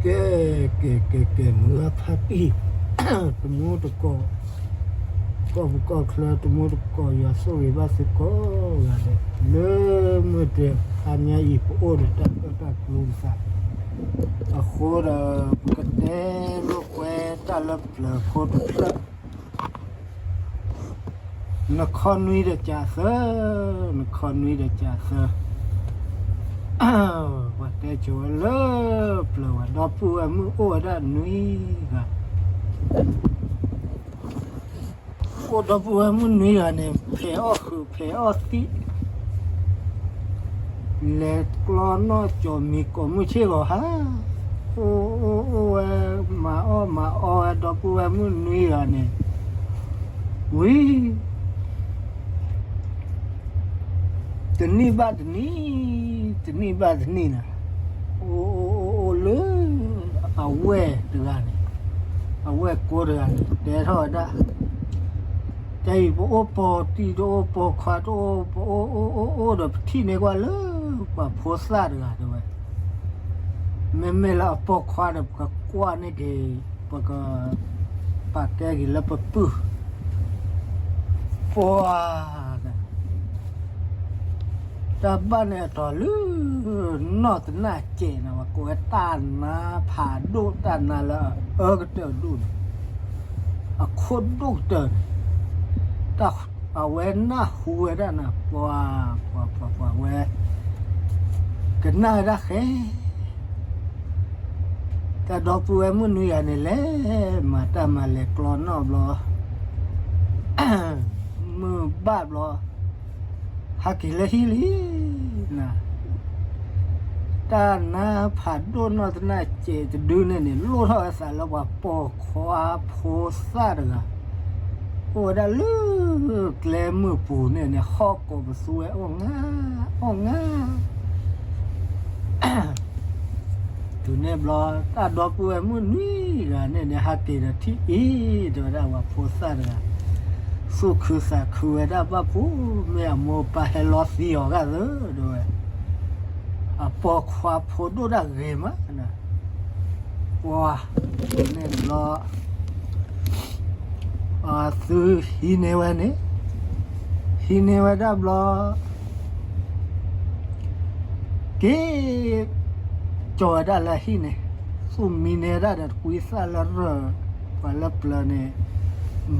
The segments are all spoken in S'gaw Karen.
ကဲ ကဲ ကဲ ကဲ မုၢ်ဂၤဖါတံၢ် တမူတကိး ကီၢ်ပူၤကီၢ်ချၢ တမူတကိး ယွၤဆိၣ်ဂ့ၤဘၣ်သုကိးဂၤဒဲး လၢမုၢ်တြဲၤခါညါအံၤ ပအိၣ်ဒီးတၢ်ပၢတၢ်ကျိကစၢ် အဃိဒီး ပကတဲလိာ်ကွဲတၢ်လၢပျၢၤဖိတဖျၢၣ် နခီနွံဒီးကးသၢ, နခီနွံဒီးကးသၢ, ပှၤတဲကိၤဝဲလၢပျၢၤဝဲ ဒီပုၢ်ဝဲၢ်မုၣ်အိၣ်ဝဲဒၣ်နွံဂၤ, အိၣ်ဒီပုၢ်ဝဲၢ်မုၣ်နွံဂၤန့ၣ် ဖဲးအီၣ်ဃုာ်ဖဲးအီၣ်သံး လဲၤကျီနီၣ်ကၠီၤမံၤကိးမုၢ်ဆ့ၣ်ဂီၤဟါ, အိၣ်အိၣ်အိၣ်ဝဲ မၤအီၣ်မၤအီဝဲ ဒီပုၢ်ဝဲၢ်မုၣ်နွံဂၤန့ၣ်, ဝံၤ တနံၣ်ဘၣ်တနံၣ်, တနံၣ်ဘၣ်တနံၣ်န့ၣ်, အိၣ်အိၣ်အိၣ်အိၣ်လၢ အဝဲၢ်တဂၤန့ၣ်, အဝဲၢ်ကိတဂၤန့ၣ် တဲထီၣ်ဝဲဒၣ် တဲအံၤ ပအိၣ်ပိာ်တံၢ်တအိၣ် ပိာ်ခွါတအိၣ် ပအိၣ်အိၣ်အိၣ်ဒီး ပထံၣ်န့ၢ်ကွၢ်လၢပှၤဖိသၣ်တဂၤတဲဝဲ, မ့မ့ၢ်လၢအပိာ်ခွါဒီး ပကကွၢ်န့ၢ်က့ၤ ပက ပာ်ကဲက့ၤလၢပပုၢ် ပှၤ တၢ်ဘၣ်န့ၣ်အတီၤလၢ နီၢ်တနၢ်စဲးန့ၣ် ပှၤကိးဝဲတၢ်နါဖးဒိၣ် တၢ်နါလၢအအၢကတၢၢ်ဒိၣ်န့ၣ်, အခိၣ်ဒိၣ်ကတၢၢ်န့ၣ်, အဝဲနၢ်ဟူဝဲဒၣ်န့ၣ် ပှၤ ပှၤ ပှၤ ပှၤဝဲ ကနၣ်ဝဲဒၣ်ဃဲ တၢ်ဒီပုၢ်ဝဲၢ်မုၣ်နွံဂၤန့ၣ် လဲၤမၤတၢ်မၤလဲၤကျီနီၣ်ဘျီ မုၢ်ဘၣ်ဘျီ ဟဲက့ၤလၢဟံၣ်လံ, တၢ်နါဖးဒိၣ်နီၢ်တနၢ်စဲးတဒုန့ၣ်န့ၣ် လိၣ်ထီၣ်ဝဲသးလၢပှၤပိာ်ခွါဖိသၣ်တဂၤ အိၣ်ဝဲဒၣ်လၢကျဲမုၢ်ပူၤန့ၣ်န့ၣ် ဟီၣ်ကိးပသူဝဲ အိၣ်ငါ အိၣ်ငါ တုၤန့ၣ်ဘျီ တၢ်ဒီပုၢ်ဝဲၢ်မုၣ်နွံဂၤန့ၣ်န့ၣ် ဟဲက့ၤဒီးထံၣ်အံၤ တဲဝဲဒၣ်ပှၤဖိသၣ်တဂၤ သူၣ်ခုသးခုဝဲဒၣ်ဘၣ်ပူၤ မ့ၢ်အမိၢ်ပၢ်ဟဲလီသံအီၤဂၤသၢ တဲဝဲ အပိာ်ခွါဖိဒိၣ်တၢ်ဂ့ၤမး ပှၤ န့ၣ်ဘျီ သုဟံးန့ၢ်ဝဲန့ၣ် ဟံးန့ၢ်ဝဲဒၣ်ဘျီ က့ၤ ကၠီၤဝဲဒၣ်လၢဟံၣ်န့ၣ် သူၣ်မံန့ၢ်ဝဲဒၣ်ဒီးတကွံသၣ်လၢရၢၢ် ပှၤလၢပျၢၤန့ၣ်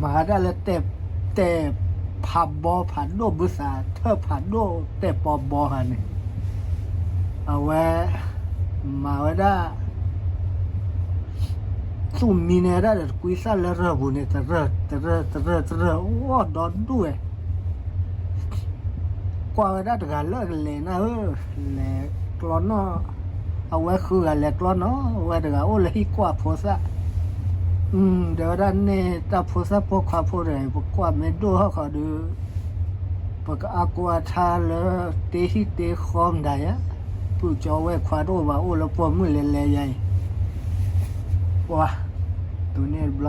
မၤဝဲဒၣ်လၢ တဲာ်ဖးဘီဖးဒိၣ်ဘုသး ထၢၣ်ဖးဒိၣ်တဲာ်ပီဘီဟါန့ၣ် အဝဲ မၤဝဲဒၣ် သူၣ်မံန့ၢ်ဝဲဒၣ်ဒီးတကွံသၣ်လၢရၢၢ်ပူၤန့ၣ် တရၢၢ် တရၢၢ် တရၢၢ် တရၢၢ် အိၣ်ဒီဒူၣ်ဝဲ ကွၢ်ဝဲဒၣ်တဂၤလၢအကလဲၤနၤဧၢ, လဲၤကျီနီၣ်, အဝဲဃုဂၤလဲၤကျီနီၣ်, အဝဲတဂၤအိၣ်လၢဟံၣ်ကွၢ်ဖိသၣ်, တဲဝဲဒၣ်န့ၣ်တၢ်ဖိသၣ်ပိာ်ခွါဖိတဂၤအံၤ ပကွၢ်မ့ၢ်ဒိၣ်ထီၣ်ဃီဒီး ပကအါကိးအါထါလၢတ့ဟံၣ်တ့ဃီမတၤယၤ, ပုၢ်ကၠီဝဲၢ်ခွါတအိၣ်ဘၣ်အိၣ်လၢပိာ်မုၣ်လဲၤလဲၤယၤအံၤ, ပှၤ, တုၤန့ၣ်တဘျီ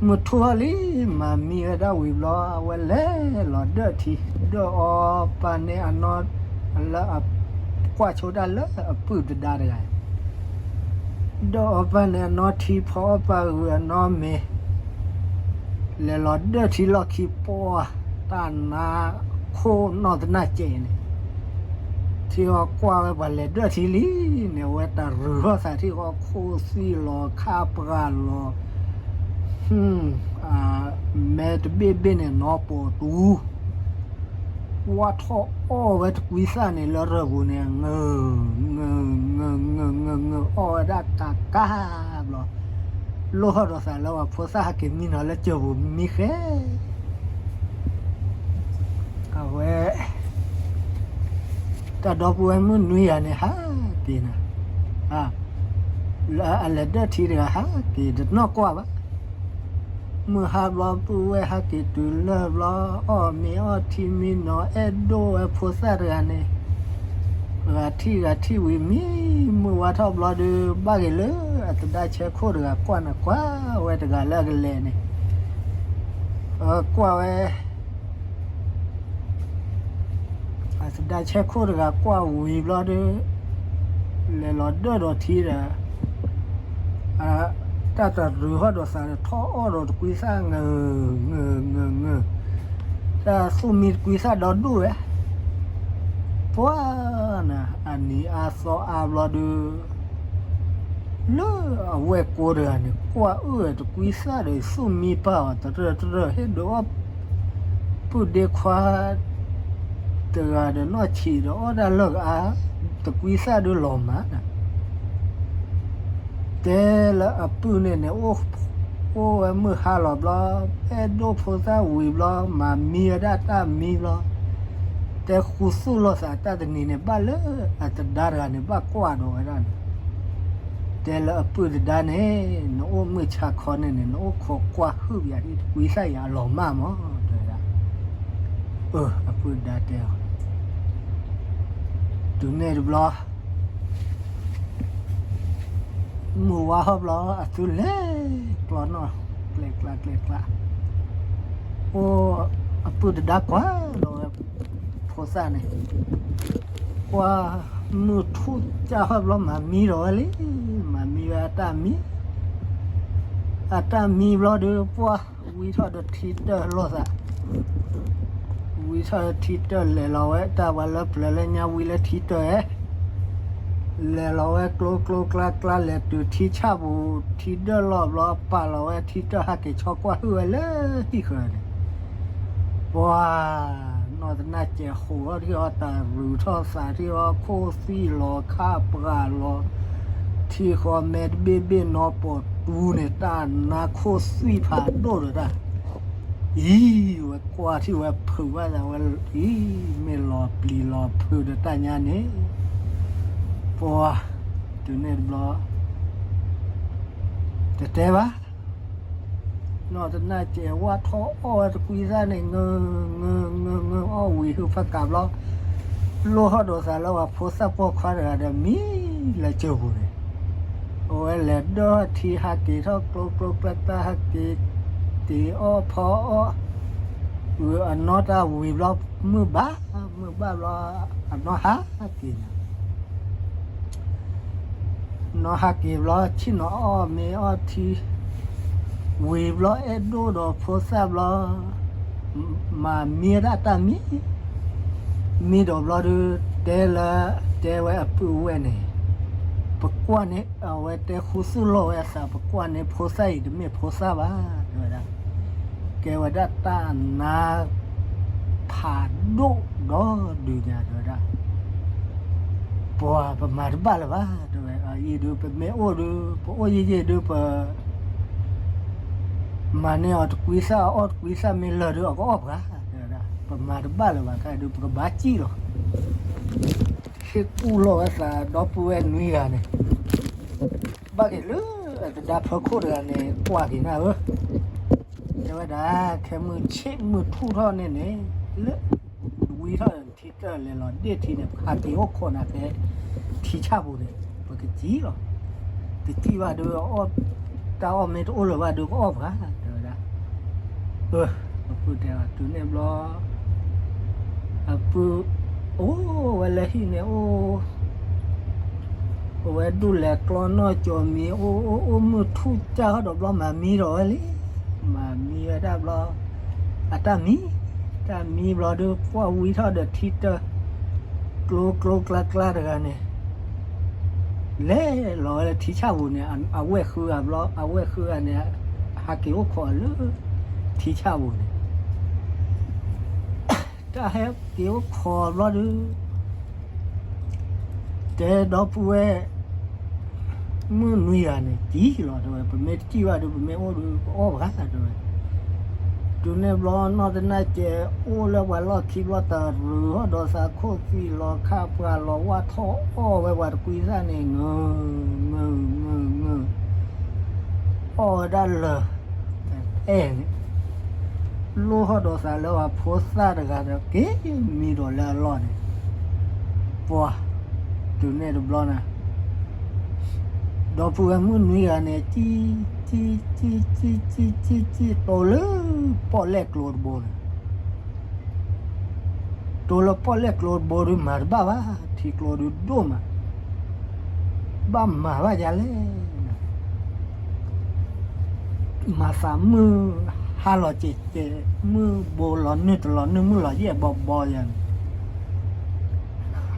မုၢ်ထူၣ်ထီၣ်လံ, မၤမံဝဲဒၣ်ဝံၤဘျီ အဝဲလဲၤလီၤဒၢၣ်ထံ, ဒၢၣ်အီပၢ်န့ၢ်အနီၢ်, လၢအကွၢ်ဆိတၢ်လၢအပုၢ်တဒါတဂၤ, ဒၢၣ်အီပၢ်န့ၢ်အနီၢ်ထံဖီအီၣ်ပၢ်ဂုာ်အနီၢ်မ့ၤ, လဲၤလီၤဒၢၣ်ထံလီၢ်ခံပှၢ်, တၢ်နါခိၣ်နီၢ်တနၢ်စဲးန့ၣ် ထံအီၤကွၢ်ဝဲပှၤလဲၤဒၢၣ်ထံလံန့ၣ် အဝဲတၢ်ရုၢ်ထီၣ်သးထံအီၤခိၣ်သံၣ်လီၤခါပှၢ်လီၤ, မဲတဘ့ၣ်ဘ့ၣ်န့ၣ်နီၢ်ပိာ်တူ, ဝါထီၣ်အီၣ်ဝဲတကွံသၣ်န့ၣ်လၢရၢၢ်ပူၤန့ၣ် ငၢၢ်, ငၢၢ်, ငၢၢ်, ငၢၢ်, ငၢၢ်, ငၢၢ်အီၣ်ဝဲဒၣ်ကးကးဘျီ, လိၣ်ထီၣ်ဒီးသးလၢပှၤဖိသၣ်ဟဲက့ၤမံနီၤလၢကၢၤပူၤမံဃဲ အဝဲ တၢ်ဒီပုၢ်ဝဲၢ်မုၣ်နွံဂၤန့ၣ်ဟဲက့ၤနၤ, လၢအလဲၤဒၢၣ်ထံတဂၤဟဲက့ၤတနီၢ်ကွၢ်ဘၣ်, မုၢ်ဟါဘျီပုၢ်ဝဲၢ်ဟဲက့ၤတုၤလၢၢ်ဘျီ, အီၣ်မ့ၤအီထံမံနီၤ အဲၣ်ဒိၣ်ဝဲဖိသၣ်တဂၤန့ၣ်, ဂၤထံၣ်ဂၤထံၣ်ဝံၤမံ, မုၢ်ဝါထီၣ်ဘျီဒီး ဘၣ်က့ၤလၢအသဒါဆဲခိၣ်တဂၤကွၢ်နကွၢ်ဝဲတဂၤလၢအကလဲၤန့ၣ်, ကွၢ်ဝဲ အသဒါဆဲခိၣ်တဂၤကွၢ်ဝံၤဘျီဒီး, လဲၤလီၤဒၢၣ်ဒီးထံဒီး တၢ်တရုၤဟီၣ်ဒီးသးဒီး ထီၣ်အီၣ်ဒီးတကွံသၣ် ငၢၢ် ငၢၢ် ငၢၢ် ငၢၢ်, တၢ်သူၣ်မံတကွံသၣ်ဒီဒူၣ်ဝဲ, ပှၤနၤ အနံၤအါသီအါဘျီဒုး လၢအဝဲၢ်ကိတဂၤန့ၣ် ကွၢ်အုၣ်တကွံသၣ်ဒီး သူၣ်မံပာ်အီၤတရၢၢ်တရၢၢ် ဟ့ၣ်ဒုးအီၣ် ပုၢ်ဒ့ခွါတဂၤဒီး နီၢ်ဆံးဒီးအီၣ်တၢ်လၢအါ, တကွံသၣ်ဒုးလီၤမၢ်နၤ တဲလၢအပုၢ်န့ၣ်န့ၣ် အိၣ်ဝဲမုၢ်ဟါလီၤဘျီ, အဲၣ်ဒိၣ်ဖိသၣ်ဝံၤဘျီ, မၤမံဝဲဒၣ်တၢ်မံဘျီ, တဲဃူသူၣ်လိာ်သးတၢ်တနံၤန့ၣ် ဘၣ်လၢအတဒါတဂၤန့ၣ် ဘၣ်ကွၢ်ဒီးဝဲဒၣ်န့ၣ်, တဲလၢအပုၢ်တဒါန့ၣ်, နအိၣ်မုၢ်ဆါခီန့ၣ်န့ၣ် နအိၣ်ခိးကွၢ်ဟုၣ်ပယၤဒ်တကွံသၣ်ယၤအလီၤမၢ်မး တဲဝဲဒၣ်, အပုၢ်တဒါတဲအီၤ, တုၤန့ၣ်တဘျီ မုၢ်ဝါဟီၣ်ဘျီ အသုလဲၤကျီနီၣ် ကျဲကျါကျဲကျါ, အိၣ် အပုၢ်တဒါကွၢ်ဒီးဝဲ ဖိသၣ်န့ၣ်, ကွၢ် မုၢ်ထူၣ်ကၢ်ဟီၣ်ဘျီ မၤမံဒီးဝဲလံ, မၤမံဝဲအတၢ်မံ, အတၢ်မံဘျီဒုး ပှၢ် ဝံထီၣ်ဒီးထံတၢၢ်လိာ်သး ဝံထီၣ်ထံတၢၢ် လဲၤလီၤဝဲတၢ်ပှၤလၢပျၢၤလၢညါ ဝံလၢထံတၢၢ်ဧဲ, လဲၤလီၤဝဲကျိကျိကျါကျါ လဲၤတုၤထံဆၣ်ပူၤ ထံဒၢၣ်လီၢ်ဘျီ ပာ်လီၤဝဲထံတၢၢ် ဟးက့ၤဆီကွၢ်ဟုၣ်ဝဲလၢဟံၣ်ဃၢၤန့ၣ်, ပှၤ နီၢ်တနၢ်စဲးဃိးထီၣ်ထံၣ်အီၤ တရုၤထီၣ်သးထံၣ်အီၤ ခိၣ်သွံၣ်လီၤခၣ်ပှၢ်လီၤ, ထံဃီမဲတဘ့ၣ်ဘ့ၣ်နီၢ်ပိာ်တူန့ၣ် တၢ်နါခိၣ်သွံၣ်ဖးဒိၣ်ဒီးတၢ် အံၤ ဝဲကွၢ်ထံၣ်ဝဲဖုးဘၣ်သးဝဲအံၤ မ့ၢ်လီၤပျံၤလီၤဖုးဒီးတၢ်ညါန့ၣ်, ပှၤ တုၤန့ၣ်တဘျီ တတဲဘၣ်, နီၢ်တနၢ်စဲးဝၢ်ထီၣ်အီၣ်ဝဲတကွံသၣ်န့ၣ် ငၢၢ် ငၢၢ် ငၢၢ် ငၢၢ် အီၣ်ဝံၤဟုဖးကးဘျီ, လိၣ်ဟီၣ်ဒီးသးလၢပှၤဖိသၣ်ပိာ်ခွါတဂၤဒီး မံလၢကၢၢ်ပူၤန့ၣ်, အဝဲလဲၤဒၢၣ်ထံ ဟးက့ၤထီၣ်ကျိကျိကျါကျါ ဟးက့ၤ တ့ၤအီၣ်ဖီအီၣ်, အနီၢ်တၢ်ဝံၤဘျီ မုၢ်ဘၣ် မုၢ်ဘၣ်ဘျီ အနီၢ်ဟးက့ၤညါ နီၢ်ဟးက့ၤဘျီ ဆ့ၣ်နီၤအီၣ်မ့ၤအီၣ်ထံ, ဝံၤဘျီအဲၣ်ဒိၣ်ဒီးဖိသၣ်ဘျီ, မၤမံဝဲဒၣ်တၢ်မံ, မံဒီးဘျီဒုး တဲလၢ တဲဝဲအပုၢ်ဝဲၢ်န့ၣ်, ပကွၢ်န့ၣ် အဝဲတဲဃူသူၣ်လိာ်ဝဲအသး ပကွၢ်န့ၣ် ဖိသၣ်အံၤတမ့ၢ်ဖိသၣ်ဘၣ် တဲဝဲဒၣ်, ကဲဝဲဒၣ်တၢ်နါ ဖးဒိၣ်ဒီဒုးညါ တဲဝဲဒၣ် ပှၤပမၤတဘၣ်လၢၤဘၣ် တဲဝဲ, အအံၤဒုး ပမ့ၢ်အိၣ်ဒုး ပအိၣ်ယံာ်ယံာ်ဒုး ပ မၤန့ၢ်အီၤတကွံသၣ် အအီၣ်တကွံသၣ်မ့ၢ်လၢာ်ဒုး အကအီၣ်ပှၤ တဲဝဲဒၣ်, ပမၤတဘၣ်လၢၤဘၣ် ခဲဒုး ပကဘၣ်စံၣ်လီၤ. ဟ့ၣ်ကူၣ်လီၤဝဲသး ဒီပုၢ်ဝဲၢ်နွံဂၤန့ၣ် ဘၣ်က့ၤလၢအတဒါဖၢခိၣ်တဂၤန့ၣ် ကွၢ်က့ၤနၤဧၢ, တဲဝဲဒၣ် ခဲမုၢ်ဆ့ၣ်မုၢ်ထူၣ်ထီၣ်န့ၣ်န့ၣ် လၢ ဝံထီၣ်ထံတၢၢ်လဲၤလီၤဒ့ၣ်ထံန့ၣ် ဟးက့ၤအိၣ်ခိးနၤဖဲ ထံဆၣ်ပူၤန့ၣ် ပကစံၣ်လီၤ. တစံၣ်ဘၣ်ဒုး တၢ်အီၣ်မ့ၢ်တအိၣ်လၢၤဘၣ်ဒုး ကအီၣ်ပှၤ တဲဝဲဒၣ်. အ အပုၢ်တဲအီၤ တုၤန့ၣ်ဘျီ အပုၢ် အိၣ်ဝဲလၢဟံၣ်န့ၣ် အိၣ် အဝဲဒူၣ်လဲၤကျီနီၢ်ကၠီၤမံၤ အိၣ်အိၣ်အိၣ် မုၢ်ထူၣ်ကၢ်ထီၣ်ဒီးဘျီ မၤမံဒီးဝဲလံ. မၤမံဝဲဒၣ်ဘျီ အတၢ်မံ တၢ်မံဘျီဒုး ကွၢ်ဝံထီၣ်ဒီးထံတၢၢ် ကျိကျိကျါကျါတဂၤန့ၣ် လဲၤလီၤဝဲလၢထံဆၣ်ပူၤန့ၣ် အဝဲၢ်ဃုဂၤဘျီ အဝဲၢ်ဃုဂၤန့ၣ် ဟးက့ၤအိၣ်ခိးအီၤလၢ ထံဆၣ်ပူၤန့ၣ် တၢ်ဟဲက့ၤအိၣ်ခိးဘျီဒုး တဲဒီပုၢ်ဝဲၢ် မုၣ်နွံဂၤန့ၣ် စံၣ်လီၤတဲဝဲ, ပမ့ၢ်တစံၣ်ဘၣ်ဒုး ပမ့ၢ်အိၣ်ဒုး ကအီၣ်ပှၤတဲဝဲ. တုၤန့ၣ်ဘျီ နီၢ်တနၢ်စဲး အိၣ်လၢပှၤလီၢ်ခံဘျီ တရူးထီၣ်ဒီးသးခိၣ်သွံၣ်လီၤခၣ်ပှၢ်လီၤ ဝၢ်ထီၣ်အီၣ်ဝဲပှၤတကွံသၣ်န့ၣ် ငၢၢ် ငၢၢ် ငၢၢ် ငၢၢ် အီၣ်ဝဲဒၣ်လၢာ် အဲၣ်န့ၣ် လိၣ်ထီၣ်ဒီးသးလၢပှၤဖိသၣ်တဂၤဒီး က့ၤမံဒီးလၢအလီၢ်န့ၣ် ပှၤ တုၤန့ၣ်တဘျီန့ၣ် ဒီပုၢ်ဝဲၢ်မုၣ်နွံဂၤန့ၣ် စံၣ်စံၣ်စံၣ်စံၣ်စံၣ်စံၣ် တိၤလၢပီၣ်လဲၣ်ကျိတဘိန့ၣ် တိၤလၢပီၣ်လဲၣ်ကျိတဘိဒုး မၤတဘၣ်ဘၣ် ထံကျိဒုးဒိၣ်မး, ဘၣ်မၤဘၣ်ယၤလဲၣ်, မၤသးမုၢ်ဟါလီၤစဲးစဲး, မုၢ်ဘိလီၤနုာ်တလီၤနုာ်မုၢ်လီၤယဲၢ်ဘီဘီယၤန့ၣ်,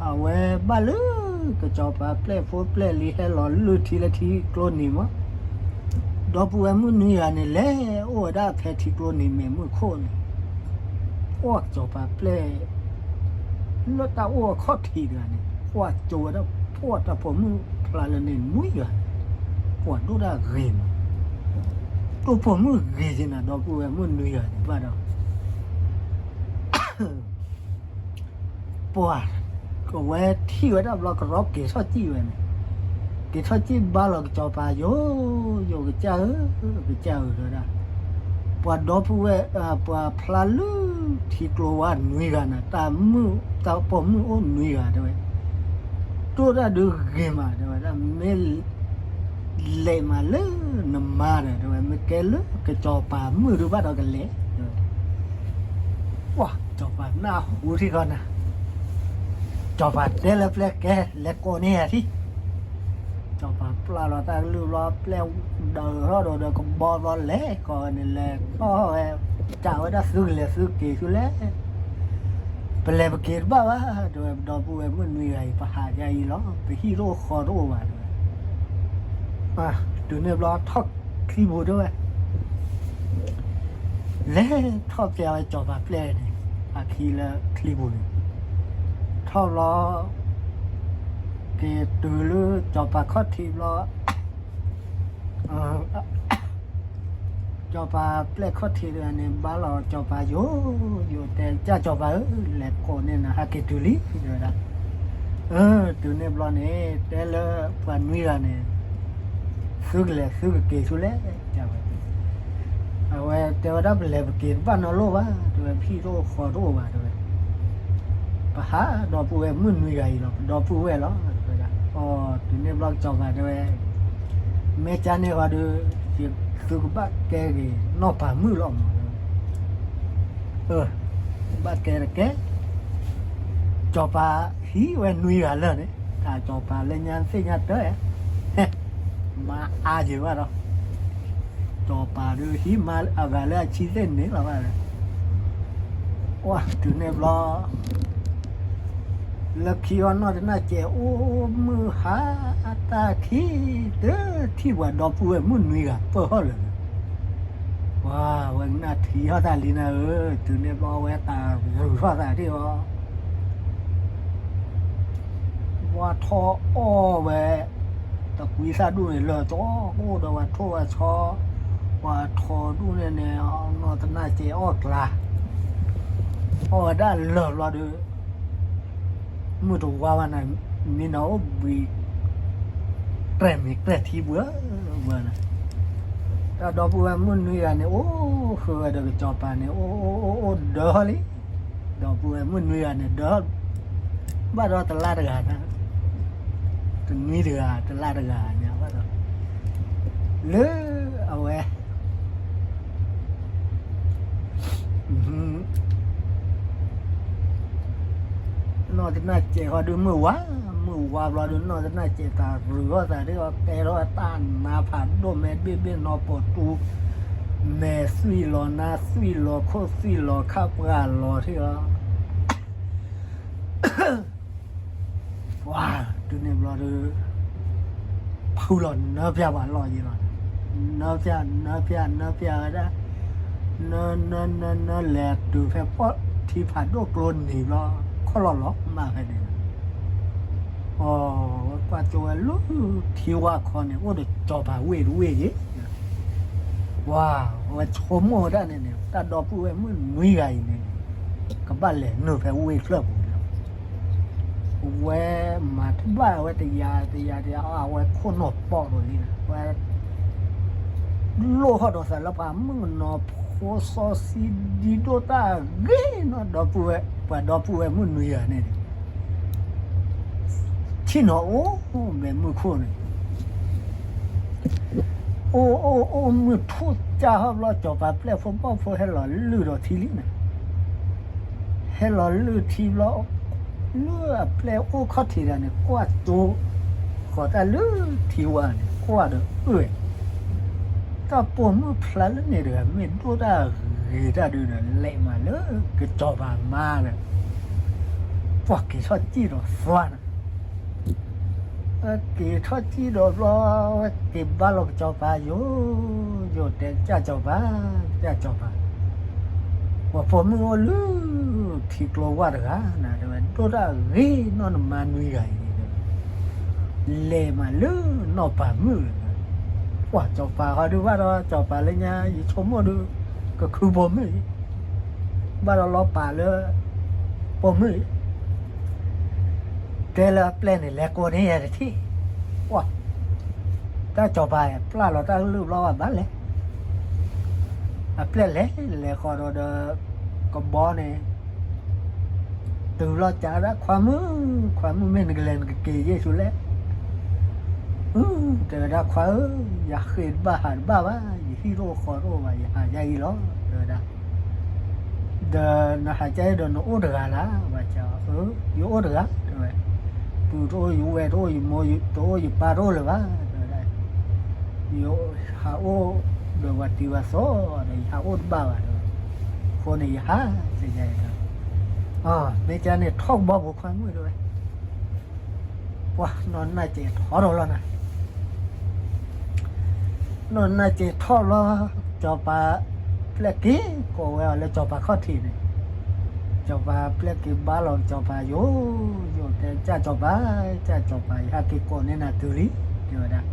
အဝဲဘၣ်လၢ ကစီၤပၤပျဲၢ်ဖိပျဲၢ်လံၤဟဲလီၤလုၢ်ထံလၢထံကျိန့ၣ်မး, ဒီပုၢ်ဝဲၢ်မုၢ်နွံဂၤန့ၣ် လဲၤအိၣ်ဝဲဒၣ်ဖဲထံကျိန့ၣ်မဲာ်မုၢ်ခိၣ်န့ၣ်, ကွၢ်ကစီၤပၤပျဲၢ် လၢတၢ်အိၣ်အခီၣ်ထံးတဂၤန့ၣ် ကွၢ်ကၠိဝဲဒၣ်ပှၢ်တၢ်ပိာ်မုၣ်ဖျါလၢန့ၣ်နွံဂၤ, ပှၤဒိၣ်ဒၣ်ဂ့ၤမး, ဒိၣ်ပိာ်မုၣ်ဂ့ၤက့ၤနၤ ဒီပုၢ်ဝဲၢ်မုၢ်နွံဂၤန့ၣ်ဘၣ်ဒီး ပှၤ ကဝဲထံၣ်ဝဲဒၣ်ဘျီကရီက့ၤထီၣ်စံၣ်ဝဲန့ၣ်, က့ၤထီၣ်စံၣ်ဘါလီၤကစီၤပၤယိာ်, ယိာ်ကစၢ်ဧၢ, ကစၢ်ဧၢတဲဝဲဒၣ်, ပှၤဒီပုၢ်ဝဲၢ် ပှၤဖျါလၢထံကျိဝဲနွံဂၤန့ၣ် တၢ်မုၣ်တၢ်ပိာ်မုၣ်အိၣ်နွံဂၤတဲဝဲ, ဒိၣ်တၢ်ဒုးဂ့ၤမးတဲဝဲဒၣ်, မ့ၢ် လဲၤမးလၢနမါဒီး တဲဝဲ မ့ၢ်ကဲလၢကစီၤပၤမုၣ်ဒုးဘၣ်ဒီးကလဲၤ, တဲဝဲ, ပှၤစီၤပၤနၢ်ဟူထံၣ်ဃီနၤ, စီၤပၤတဲလၢပျဲၢ်ကဲ လဲၤကိးန့ၢ်ယၤထံၣ်, စီၤပၤပျၢ်လီၤတၢ်ကလုၢ်ဘျီ ပျဲၢ်ဒီးထီၣ်ဒီးကဘီဘျီလဲၤကိးန့ၣ် လဲၤထီၣ်ဝဲ, ကးဝဲဒၣ်သုကလဲၤသုက့ၤဆူလဲၣ် ပလဲၤပက့ၤတဘၣ်ဘၣ် တဲဝဲ, ပဒီပုၢ်ဝဲၢ်မုၣ်နွံဂၤအံၤ ပဟးယါအံၤလီၤ, ပဟံၣ်တအိၣ်ဃီတအိၣ်ဘၣ် တဲဝဲ, တုၤန့ၣ်ဘျီထီၣ်ချံပူၤတဲဝဲ, လဲၤထီၣ်ပျဲဝဲစီၤပၤပျဲၢ်န့ၣ် အခံလၢချံပူၤန့ၣ်, ထီၣ်ဘျီ က့ၤတုၤလၢစီၤပၤခီၣ်ထံးဘျီ စီၤပၤပျဲၢ်ခီၣ်ထံးတဂၤန့ၣ် ဘါလီၤစီၤပၤယိာ်, ယိာ်တဲကစၢ်စီၤပၤဧၢ, လဲၤကိးန့ၢ်နၤ ဟဲက့ၤတုၤလံ တဲဝဲဒၣ်, တုၤန့ၣ်ဘျီန့ၣ် တဲလၢပှၤနွံဂၤန့ၣ် သုကလဲၤသုကက့ၤဆူလဲၣ် တဲဝဲ, အဝဲတဲဝဲဒၣ် ပလဲၤပက့ၤတဘၣ်နီတလိၣ်ဘၣ် တဲဝဲ, ပဟံၣ်တအိၣ်ဃီတအိၣ်ဘၣ် တဲဝဲ, ပဟးဒီပုၢ်ဝဲၢ်မုၣ်နွံဂၤအံၤလီၤ, ပဒီပုၢ်ဝဲၢ်လီၤ တဲဝဲဒၣ်, အီၤ တုၤန့ၣ်ဘျီစီၤပၤတဲဝဲ မ့ၢ်ကန့ၣ်ဃီဒီး ယသုကဘၣ်ကဲက့ၤနီၢ်ပၤမုၣ်လီၤမး, ဘၣ်ကဲတကဲ, စီၤပၤဟံးဝဲနွံဂၤလၢာ်န့ၣ် တၢ်စီၤပၤလၢညါသ့ၣ်ညါတၢ်, မၤအါယံၤဘၣ်ဒီး စီၤပၤဒုးဟံးမါအဂၤလၢအဆံသ့ၣ်န့ၣ်လီၤဘၣ်, အိ တုၤန့ၣ်ဘျီ လၢခံအီၤနီၢ်တနၢ်စဲးအိၣ်မုၢ်ဟါတၢ်ခံ တထံၣ်ပှၤဒီပုၢ်ဝဲၢ်မုၣ်နွံဂၤပၢၢ်ဟီၣ်လၢာ်န့ၣ်, ပှၤဝဲကနၣ်ထံဟီၣ်သးလံနၤဧၢ, တုၤန့ၣ်ဘျီဝဲသးရုးထီၣ်သးဒၣ်အီၤ ဝဲထီၣ်အီၣ်ဝဲ တကွံသၣ်ဒူၣ်န့ၣ် လၢာ်ကၠီကအိၣ်ဒီးဝဲထိၣ်ဝဲဆီ, ပှၤထိၣ်ဒူၣ်န့ၣ်န့ၣ် နီၢ်တနၢ်စဲးအီၣ်ကျါ, အီၣ်ဝဲဒၣ်လၢာ်ဘျီဒီး မုၢ်တဝါဘၣ်န့ၣ် မ့ၢ်နအိၣ်ဘှံး ကြဲၢ်မ့ၢ်ကြဲၢ်ထံဘှၢဘှၢန့ၣ်, တၢ်ဒီပုၢ်ဝဲၢ်မုၣ်နွံဂၤန့ၣ် အိၣ်ဃုာ်ဝဲဒီးကစီၤပၤန့ၣ် အိၣ်အိၣ်အိၣ်အိၣ်ဒၢလံ, ဒီပုၢ်ဝဲၢ်မုၣ်နွံဂၤန့ၣ် ဒၢ ဘၣ်ဒီးတလါတဂၤန့ၣ်, တနွံတဂၤ တလါတဂၤန့ၣ်ဘၣ်ဒီး, လၢအဝဲ နီၢ်တနၢ်စဲးဃီဒုးမုၢ်ဝါ, မုၢ်ဝါဘျီဒုး နီၢ်တနၢ်စဲးသးရုးထီၣ်သးဒ်အီၤ တဲထီၣ်တၢ်နါဖးဒိၣ် မဲာ်ဘ့ၣ်ဘ့ၣ်နီၢ်ပိာ်တူ, မဲာ်သွံၣ်လီၤ နါသွံၣ်လီၤ ခိၣ်သွံၣ်လီၤ ခၣ်ပှၢ်လီၤထံအီၤ ပှၤ တုၤန့ၣ်ဘျီဒုး ဖုလီၤနၢပျၢ်ပှၤလီၢ်ယံၤလီၤ, နၢပျၢ် နၢပျၢ် နၢပျၢ်ဝဲဒၣ်, နၢ နၢ နၢ နၢ လဲၤတုၤဖဲပီၣ်ထံဖးဒိၣ်ကျိန့ၣ်ဘျီ ခီၣ်လီၤလီၤမၢ်ဖဲန့ၣ်, အီၤ ဝဲကွၢ်ကၠိဝဲလၢထံဝါခီန့ၣ် အိၣ်ဒီးစီၤပၤဝ့ၢ်တဝ့ၢ်ယ့ၤ ပှၤ အဝဲဆိကမိၣ်ဝဲဒၣ်န့ၣ်န့ၣ် တၢ်ဒီပုၢ်ဝဲၢ်မုၣ်နွံဂၤအံၤန့ၣ်န့ၣ် ကဘၣ်လဲၤနုာ်ဖဲဝ့ၢ်ချၢၣ်ပူၤန့ၣ်လီၤ. ဝဲမၤတဘၣ်ဝဲတယၤတယၤတယၤ အဝဲခိၣ်နူာ်ပီၣ်ဒီးလံန့ၣ် ဝဲ လိၣ်ထီၣ်ဒီးသးလၢပှၤမုၣ်ကနီၤဖိစီဆှံဒံဒိၣ်တၢ်ဂ့ၤနီၢ်ဒီပုၢ်ဝဲၢ် ပှၤဒီပုၢ်ဝဲၢ်မုၣ်နွံဂၤန့ၣ်န့ၣ် ဆ့ၣ်နီၤအိၣ်မဲာ်မုၢ်ခိၣ်န့ၣ် အိၣ်အိၣ်အိၣ်မုၢ်ထူၣ်ကၢ်ဟီၣ်ဘျီ စီၤပၤပျဲၢ်ဖိဘီၣ်ဖိဟဲလီၤလုၢ်ဒီးထံလံန့ၣ်, ဟဲလီၤလုၢ်ထံဘျီ လၢအပျဲၢ်အိၣ်ခီၣ်ထံးတဂၤန့ၣ် ကွၢ်ကၠိ ပိာ်တၢ်လၢထံဝါန့ၣ် ကွၢ်ဒီးအၢၣ်, တၢ်ပိာ်မုၣ်ဖျါလၢန့ၣ်တဂၤ မ့ၢ်ဒိၣ်တၢ်ဂ့ၤတၢ်ဒုဒီး လဲၤမးလၢကစီၤပၤမါဒီး ပှၤက့ၤထီၣ်စံၣ်ဒီးသွါနၤ, က့ၤထီၣ်စံၣ်ဒီးဘျီ, ဝဲက့ၤဘါလီၤကစီၤပၤယိာ်, ယိာ်တဲကစၢ်စီၤပၤ, ကစၢ်စီၤပၤ, ပှၤပိာ်မုၣ်အိၣ်လၢထံကျိဝၢ်တဂၤနၤ တဲဝဲ, ဒိၣ်တၢ်ဂ့ၤနီၢ်နမါနွံဂၤအံၤ လဲၤမးလၢနီၢ်ပၤမုၣ်, ပှၤစီၤပၤဃီဒုဘၣ်ဒီး စီၤပၤလၢညါ ယဆိကမိၣ်ဒု ကခုပိာ်မုၣ်အံၤ, ဘၣ်ဒီးလီၤပာ်လၢ ပိာ်မုၣ်အံၤ, တဲလၢအပျဲၢ်န့ၣ် လဲၤကိးန့ၢ်ယၤတထံၣ်, ပှၤ တၢ်စီၤပၤပျၢ်လီၤတၢ်ကလုၢ်ဘျီဘၣ်ဘၣ်လဲၣ်, အပျဲၢ်လဲၤလဲၤဃီဒီးဒီး ကဘီန့ၣ် တုၤလီၤကးဒၣ်ခွါမုၣ်, ခွါမုၣ်မ့ၢ်နကလဲၤနကက့ၤယဲၢ်ဆူလဲၣ်, တဲဝဲဒၣ်ခွါဧၢ, ယဃ့ၢ်တဘၣ်ဟးတဘၣ်ဘၣ်, ယဟံၣ်တအိၣ်ဃီတအိၣ်ဘၣ်, ယဟးယဲအံၤလီၤ တဲဝဲဒၣ်, ဒီးနဟးကဲဒီးနအိၣ်တဂၤလၢၤဘၣ်, ယအိၣ်တဂၤ တဲဝဲ, ပုၢ်တအိၣ်ယဝဲၢ်တအိၣ်ယမိၢ်တအိၣ်ယပၢ်တအိၣ်လၢၤဘၣ် တဲဝဲဒၣ်, ယဟးအိၣ်ဒီးပှၤတံၤပှၤသီဒီး ယဟးအိၣ်တဘၣ်ဘၣ် တဲဝဲ, အဃိန့ၣ်ယဟး, မ့ၢ်ကန့ၣ်ထီၣ်ကဘီပူၤခွါမုၣ် တဲဝဲ, ပှၤနီၢ်နၢ်စဲးထီၣ်ဒီးလီၤနၤ, နီၢ်နၢ်စဲးထီၣ်လီၤ, စီၤပၤပျဲၢ်က့ၤကိးဝဲအီၤလၢစီၤပၤခီၣ်ထံးန့ၣ်, စီၤပၤပျဲၢ်က့ၤဘါလီၤစီၤပၤယိာ်, ယိာ်တဲကစၢ်စီၤပၤ, ကစၢ်စီၤပၤ ယဟဲက့ၤကိးန့ၢ်နၤတုၤလံ တဲဝဲဒၣ်,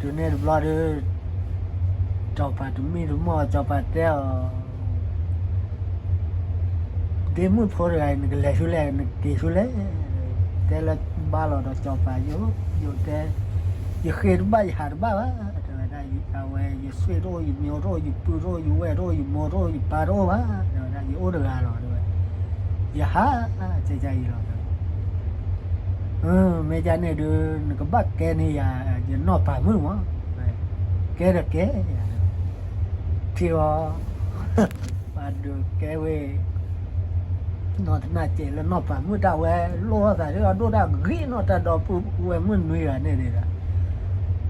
တုၤန့ၣ်တဘျီဒီး စီၤပၤတမံၢ်တမီၢ် စီၤပၤတဲအီၤ ဒ့မုၣ်ဖိတဂၤအံၤ နကလဲၤဆူလဲၣ် နက့ၤဆူလဲၣ်, တဲလၢဘါလီၤဒီးစီၤပၤယိာ်, ယိာ်တဲ, ယဃ့ၢ်တဘၣ်ယဟးတဘၣ်ဘၣ် တဲဝဲဒၣ်, အဝဲယဆွေတအိၣ် ယမျိုးတအိၣ် ယပုၢ်တအိၣ် ယဝဲၢ်တအိၣ် ယမိၢ်တအိၣ် ယပၢ်တအိၣ်ဘၣ် တဲဝဲဒၣ်, ယအိၣ်တဂၤလီၤ တဲဝဲ, ယဟး, ကဲကအံၤလီၤ မ့ၢ်ကန့ၣ်ဒုး နကဘၣ်ကဲန့ၢ်ယၤ ယနီၢ်ပၤမုၣ်မး, ကဲဒီးကဲယၤ, ထံၣ်အီၤ, ပှၤဒုးကဲဝဲ, နီၢ်တနၢ်စဲးလၢနီၢ်ပၤမုၣ်တၢ်ဝဲ လိၣ်သးဒ်အဒိၣ်တၢ်ဂ့ၤနီၢ်တၢ်ဒီပုၢ်ဝဲၢ်မုၣ်နွံဂၤန့ၣ်ဒီး, ထံၣ်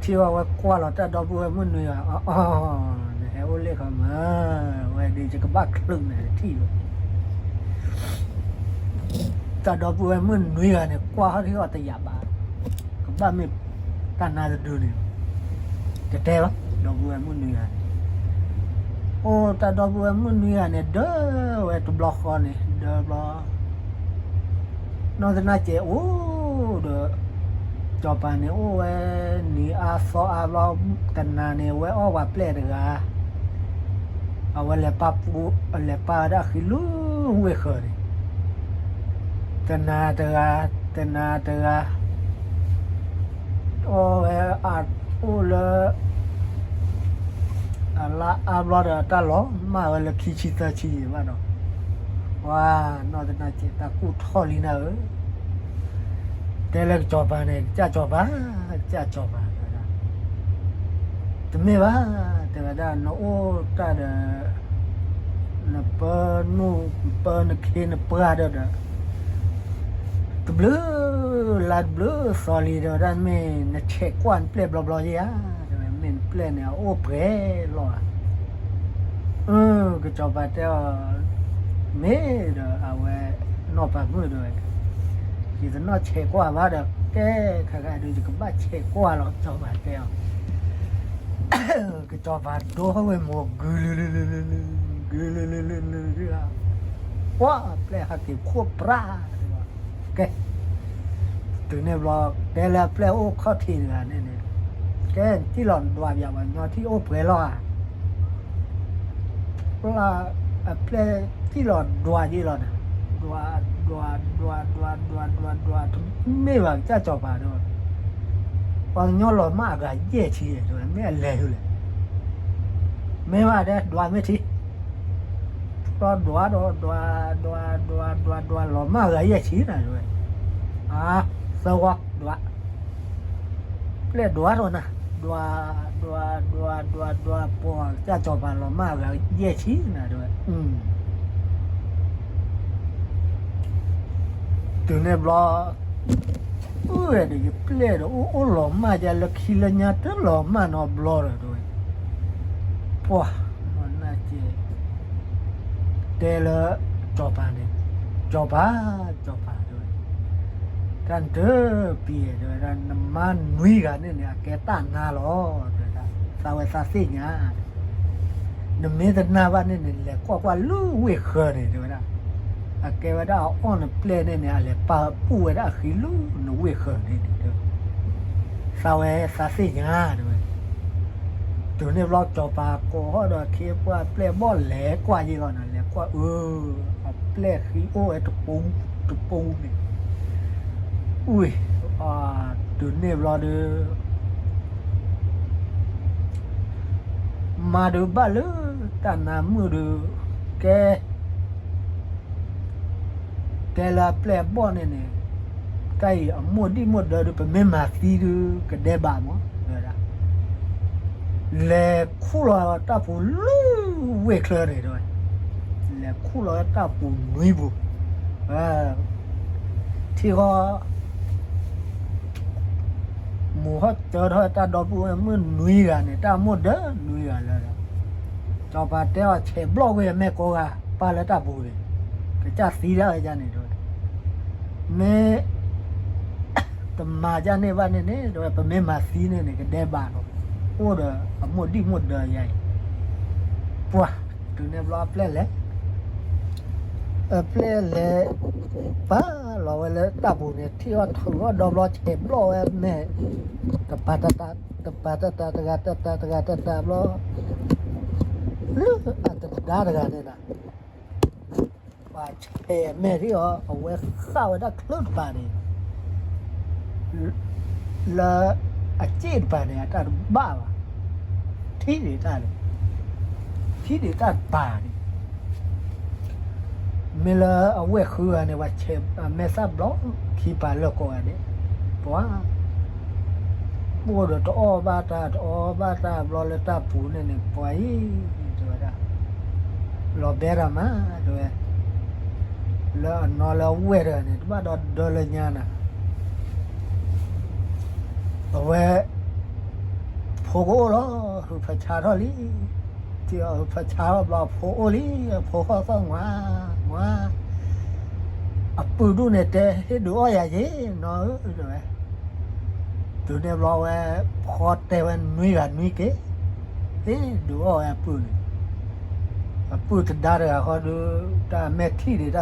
အီၤဝဲကွၢ်လီၤတၢ်ဒီပုၢ်ဝဲၢ်မုၣ်နွံဂၤ, အီၤ, နဟဲအိၣ်လၢခီမး, ဝဲဒုးယကဘၣ်ချုးနၤတထံၣ်လီၤ တၢ်ဒီပုၢ်ဝဲၢ်မုၣ်နွံဂၤန့ၣ် ကွၢ်ဟီၣ်ထံၣ်အီၤတယာ်ဘၣ်, ကဘၣ်မ့ၢ်တၢ်နါတဒုန့ၣ်, တတဲဘၣ်, ဒီပုၢ်ဝဲၢ်မုၣ်နွံဂၤန့ၣ်, အိၣ်တၢ်ဒီပုၢ်ဝဲၢ်မုၣ်နွံဂၤန့ၣ် ဒၢဝဲတဘျီဃီန့ၣ် ဒၢဘျီ နီၢ်သနာ်က့အိၣ်ဒီး စီၤပၤန့ၣ်အိၣ်ဝဲ နံၤအါသီအါဘျီ တနၤန့ၣ် ဝဲအီၣ်ပှၤပျဲၢ်တဂၤ, အဝဲလဲၤပာ်ပူၤ လဲၤပာ်ဝဲဒၣ်ဃံလၤဝ့ၢ်ဃၢၤန့ၣ်, တနၤတဂၤ, တနၤတဂၤ အီၣ်ဝဲအအိၣ်လၢ အလါအါဘျီဒီး တၢ်လီၤမၢ်ဝဲလၢခံဆံသၢဆံဘၣ်ဒီး, ပှၤနီၢ်သနာ်က့ တၢ်ကူၣ်ထီၣ်လံနၤဧၢ, တဲလၢကစီၤပၤန့ၣ် ကစၢ်စီၤပၤ, ကစၢ်စီၤပၤ တမ့ၢ်ဘၣ်, တဲဝဲဒၣ် နအိၣ်တၢ်ဒီး နပၢနူၢ်ပၢနခ့နပှၢ်ဒီးဒီး တဘျုးလါတဘျုးသီလံ တဲဝဲဒၣ် မ့ၢ်နဆဲးကွၢ်နပျဲၢ်ဘျီဘျီယဲဧါ, တဲဝဲ မ့ၢ်နပျဲၢ်န့ၣ် အအိၣ်ပှဲၤလီၤဧါ. အၢ ကစီၤပၤတဲအီၤ, မ့ၢ်ဒီးအဝဲ နီၢ်ပၤမုၣ်ဒီး ယတနီၢ်ဆဲးကွၢ်ဘၣ်ဒီး ကဲခါခါဒုး ယကဘၣ်ဆဲးကွၢ်လီၤ ကစီၤပၤတဲအီၤ ကစီၤပၤဒိဝဲမိၢ် ကုလုလုလုလုလု ကုလုလုလုလု ပှၤပျဲၢ်ဟဲက့ၤခိၣ်ပြး, ကဲ တုၤန့ၣ်ဘျီ တဲလၢအပျဲၢ်အိၣ်ခီၣ်ထံးတဂၤန့ၣ်န့ၣ်, ကဲ နစံၣ်လီၤဒွးပၠးပှၤကညီထံၣ်အိၣ်ပှဲၤလီၤဧါ. ပျၢ်အပျဲၢ်စံၣ်လီၤဒွးယ့ၢ်လီၤန့ၣ်, ဒွး ဒွး ဒွး ဒွး ဒွး ဒွး ဒွး တမ့ၢ်ဘၣ် ကစၢ်စီၤပၤတဲဝဲ, ပှၤကညီလီၤမၢ်အဂၤယဲၢ်ဆံ, မ့ၢ်အလဲၤဟူလဲၣ်, မ့ၢ်ဘၣ်တဲ ဒွးမ့ၢ်ထံ ပျၢ်ဒွးဒီးဒွး ဒွး ဒွး ဒွး ဒွး လီၤမၢ်အဂၤယဲၢ်ဆံနၤတဲဝဲ, အါ သၢဝီ ဒွး ပျဲၢ်ဒွးဒီးနၤ, ဒွး ဒွး ဒွး ဒွး ဒွး ပှၤကစၢ်စီၤပၤလီၤမၢ်အဂၤယဲၢ်ဆံနၤတဲဝဲ, တုၤန့ၣ်ဘျီ အ ဝဲဒီးယပျဲၢ်ဒီး အိၣ်အိၣ်လီၤမၢ်ယါလၢခံလၢညါ တလီၤမၢ်နီတဘျီဒီး တဲဝဲ, ပှၤ, နကဲ, တဲလၢ စီၤပၤန့ၣ်, စီၤပၤ, စီၤပၤ တဲဝဲ, တၢ်နတပံၤတဲဝဲဒၣ် နမါနွံဂၤန့ၣ်န့ၣ် အကဲတၢ်နါလီၤ တဲဝဲဒၣ်, သးဝဲသးသ့ၣ်ညါ နမ့ၢ်တနာ်ဘၣ်န့ၣ်န့ၣ် လဲၤကွၢ်ကွၢ်လၢဝ့ၢ်ဃၢၤန့ၣ် တဲဝဲဒၣ်, အကဲဝဲဒၣ်အအီၣ်နပျဲၢ်န့ၣ်န့ၣ် အလဲၤပာ်ပူၣ်ဝဲဒၣ်အဃံလၢနဝ့ၢ်ဃၢၤန့ၣ်န့ၣ် တဲဝဲ, သးဝဲသးသ့ၣ်ညါ တဲဝဲ, တုၤန့ၣ်ဘျီစီၤပၤကိးထီၣ်ဒီးခ့ပှၢ်ပျဲၢ်ဘီၣ်လဲၤကွၢ်ယံၤလီၤန့ၣ် လဲၤကွၢ်အၢ အပျဲၢ်ဃံအိၣ်ဝဲတပူၤတပူၤန့ၣ်, အုၣ်, တုၤန့ၣ်ဘျီဒီး မါဒုးဘၣ်လၢတၢ်နါမုၣ်ဒီး ကဲ, တဲလၢအပျဲၢ်အဘီၣ်န့ၣ်န့ၣ်, တၢ်အံၤအမိၢ်ဒံၣ်မိၢ်ဒၢဒီး ပမ့ၢ်မၤသံဒီး ကဒဲးဘးမး တဲဝဲဒၣ်, လဲၤခူၣ်လီၤတၢ်ပူၤလၢဝ့ၢ်ချၢန့ၣ် တဲဝဲ, လဲၤခူၣ်လီၤတၢ်ပူၤနွံပူၤ, ထံဃီ မိၢ်ဟီၣ်စၢထီၣ်တၢ်ဒီပုၢ်ဝဲၢ်မုၣ်နွံဂၤန့ၣ် တၢ်မိၢ်ဒၢနွံဂၤလၢာ်ဒီး, စီၤပၤတဲအီၤဆဲးဘျီၣ်ကွံာ်အမဲာ်ကိးဂၤ ပာ်လၢတၢ်ပူၤန့ၣ်, ကစၢ်သံဒၣ်ဝဲဒၣ်န့ၣ်ဒီး, မ့ၢ်တမၤဒ်န့ၣ်ဘၣ်န့ၣ်န့ၣ် တဲဝဲ ပမ့ၢ်မၤသံန့ၣ်န့ၣ် ကဒဲးဘးနီၤ, အိၣ်ဒီးအမိၢ်ဒံၣ်မိၢ်ဒၢယၤအံၤ, ပှၤ, တုၤန့ၣ်ဘျီအပျဲၢ်လဲၤ အပျဲၢ်လဲၤ ပာ်လီၤဝဲလၢတၢ်ပူၤန့ၣ် ထံၣ်အီၣ်ထုးအီၣ်ဒီဘျီ ဆဲးဘျီၣ်ဝဲမဲာ်, တပၤတတး, တပၤတတး တဂၤတတးတဂၤတတးဘျီ, လၢအတဒါတဂၤန့ၣ်ဒီး, ပှၤဆဲးအမဲာ်ထံၣ်အီၤ အဝဲဃၣ်ဝဲဒၣ်ချၢတပၤန့ၣ် လၢအစ့ၣ်တပၤန့ၣ် အတၢ်တဘၣ်ဘၣ်, ထံၣ်ဒံးတၢ်န့ၣ်, ထံၣ်ဒံးတၢ်တပၤန့ၣ်, မ့ၢ်လၢအဝဲၢ်ဃုဂၤန့ၣ် ပှၤဆဲးအမဲာ်သၣ်ဘျီ ခံပၤလၢာ်ကိးဂၤဒဲး, ပှၤ အိၣ်ဒီးတအီၣ်ဘၣ်တၢ် တအီဘၣ်တၢ်ဘျီလၢတၢ်ပူၤန့ၣ်န့ၣ် ပှၤအံၤ တဲဝဲဒၣ်, လီၤဘဲတၢ်မး တဲဝဲ, လၢအနီၢ်လၢအဝဲၢ်တဂၤန့ၣ် တဘၣ်ဒီးဒၢလၢညါနၤ အဝဲ ဖိကအိၣ်လီၤ ဟုးဖးဆါထီၣ်လံ, ထံၣ်အီၤဟုးဖးဆါထီၣ်ဘျီ အဖိအိၣ်လံ, အဖိဃီၣ်သီၣ်မွၤ, မွၤ, အပုၢ်ဒူၣ်န့ၣ်တဲ ဟ့ၣ်ဒုးအီၣ်ယၤယ့ၣ် နီၢ်ဧၢ တဲဝဲ, တုၤန့ၣ်ဘျီဝဲ ဖီတဲဝဲနွံဂၤနွံက့ၤ, ဟ့ၣ်ဒုးအီၣ်ဝဲအပုၢ်န့ၣ်, အပုၢ်တဒါတဂၤဃီဒီး တၢ်အမဲာ်ထံၣ်ဒံးတၢ်တခီဒီး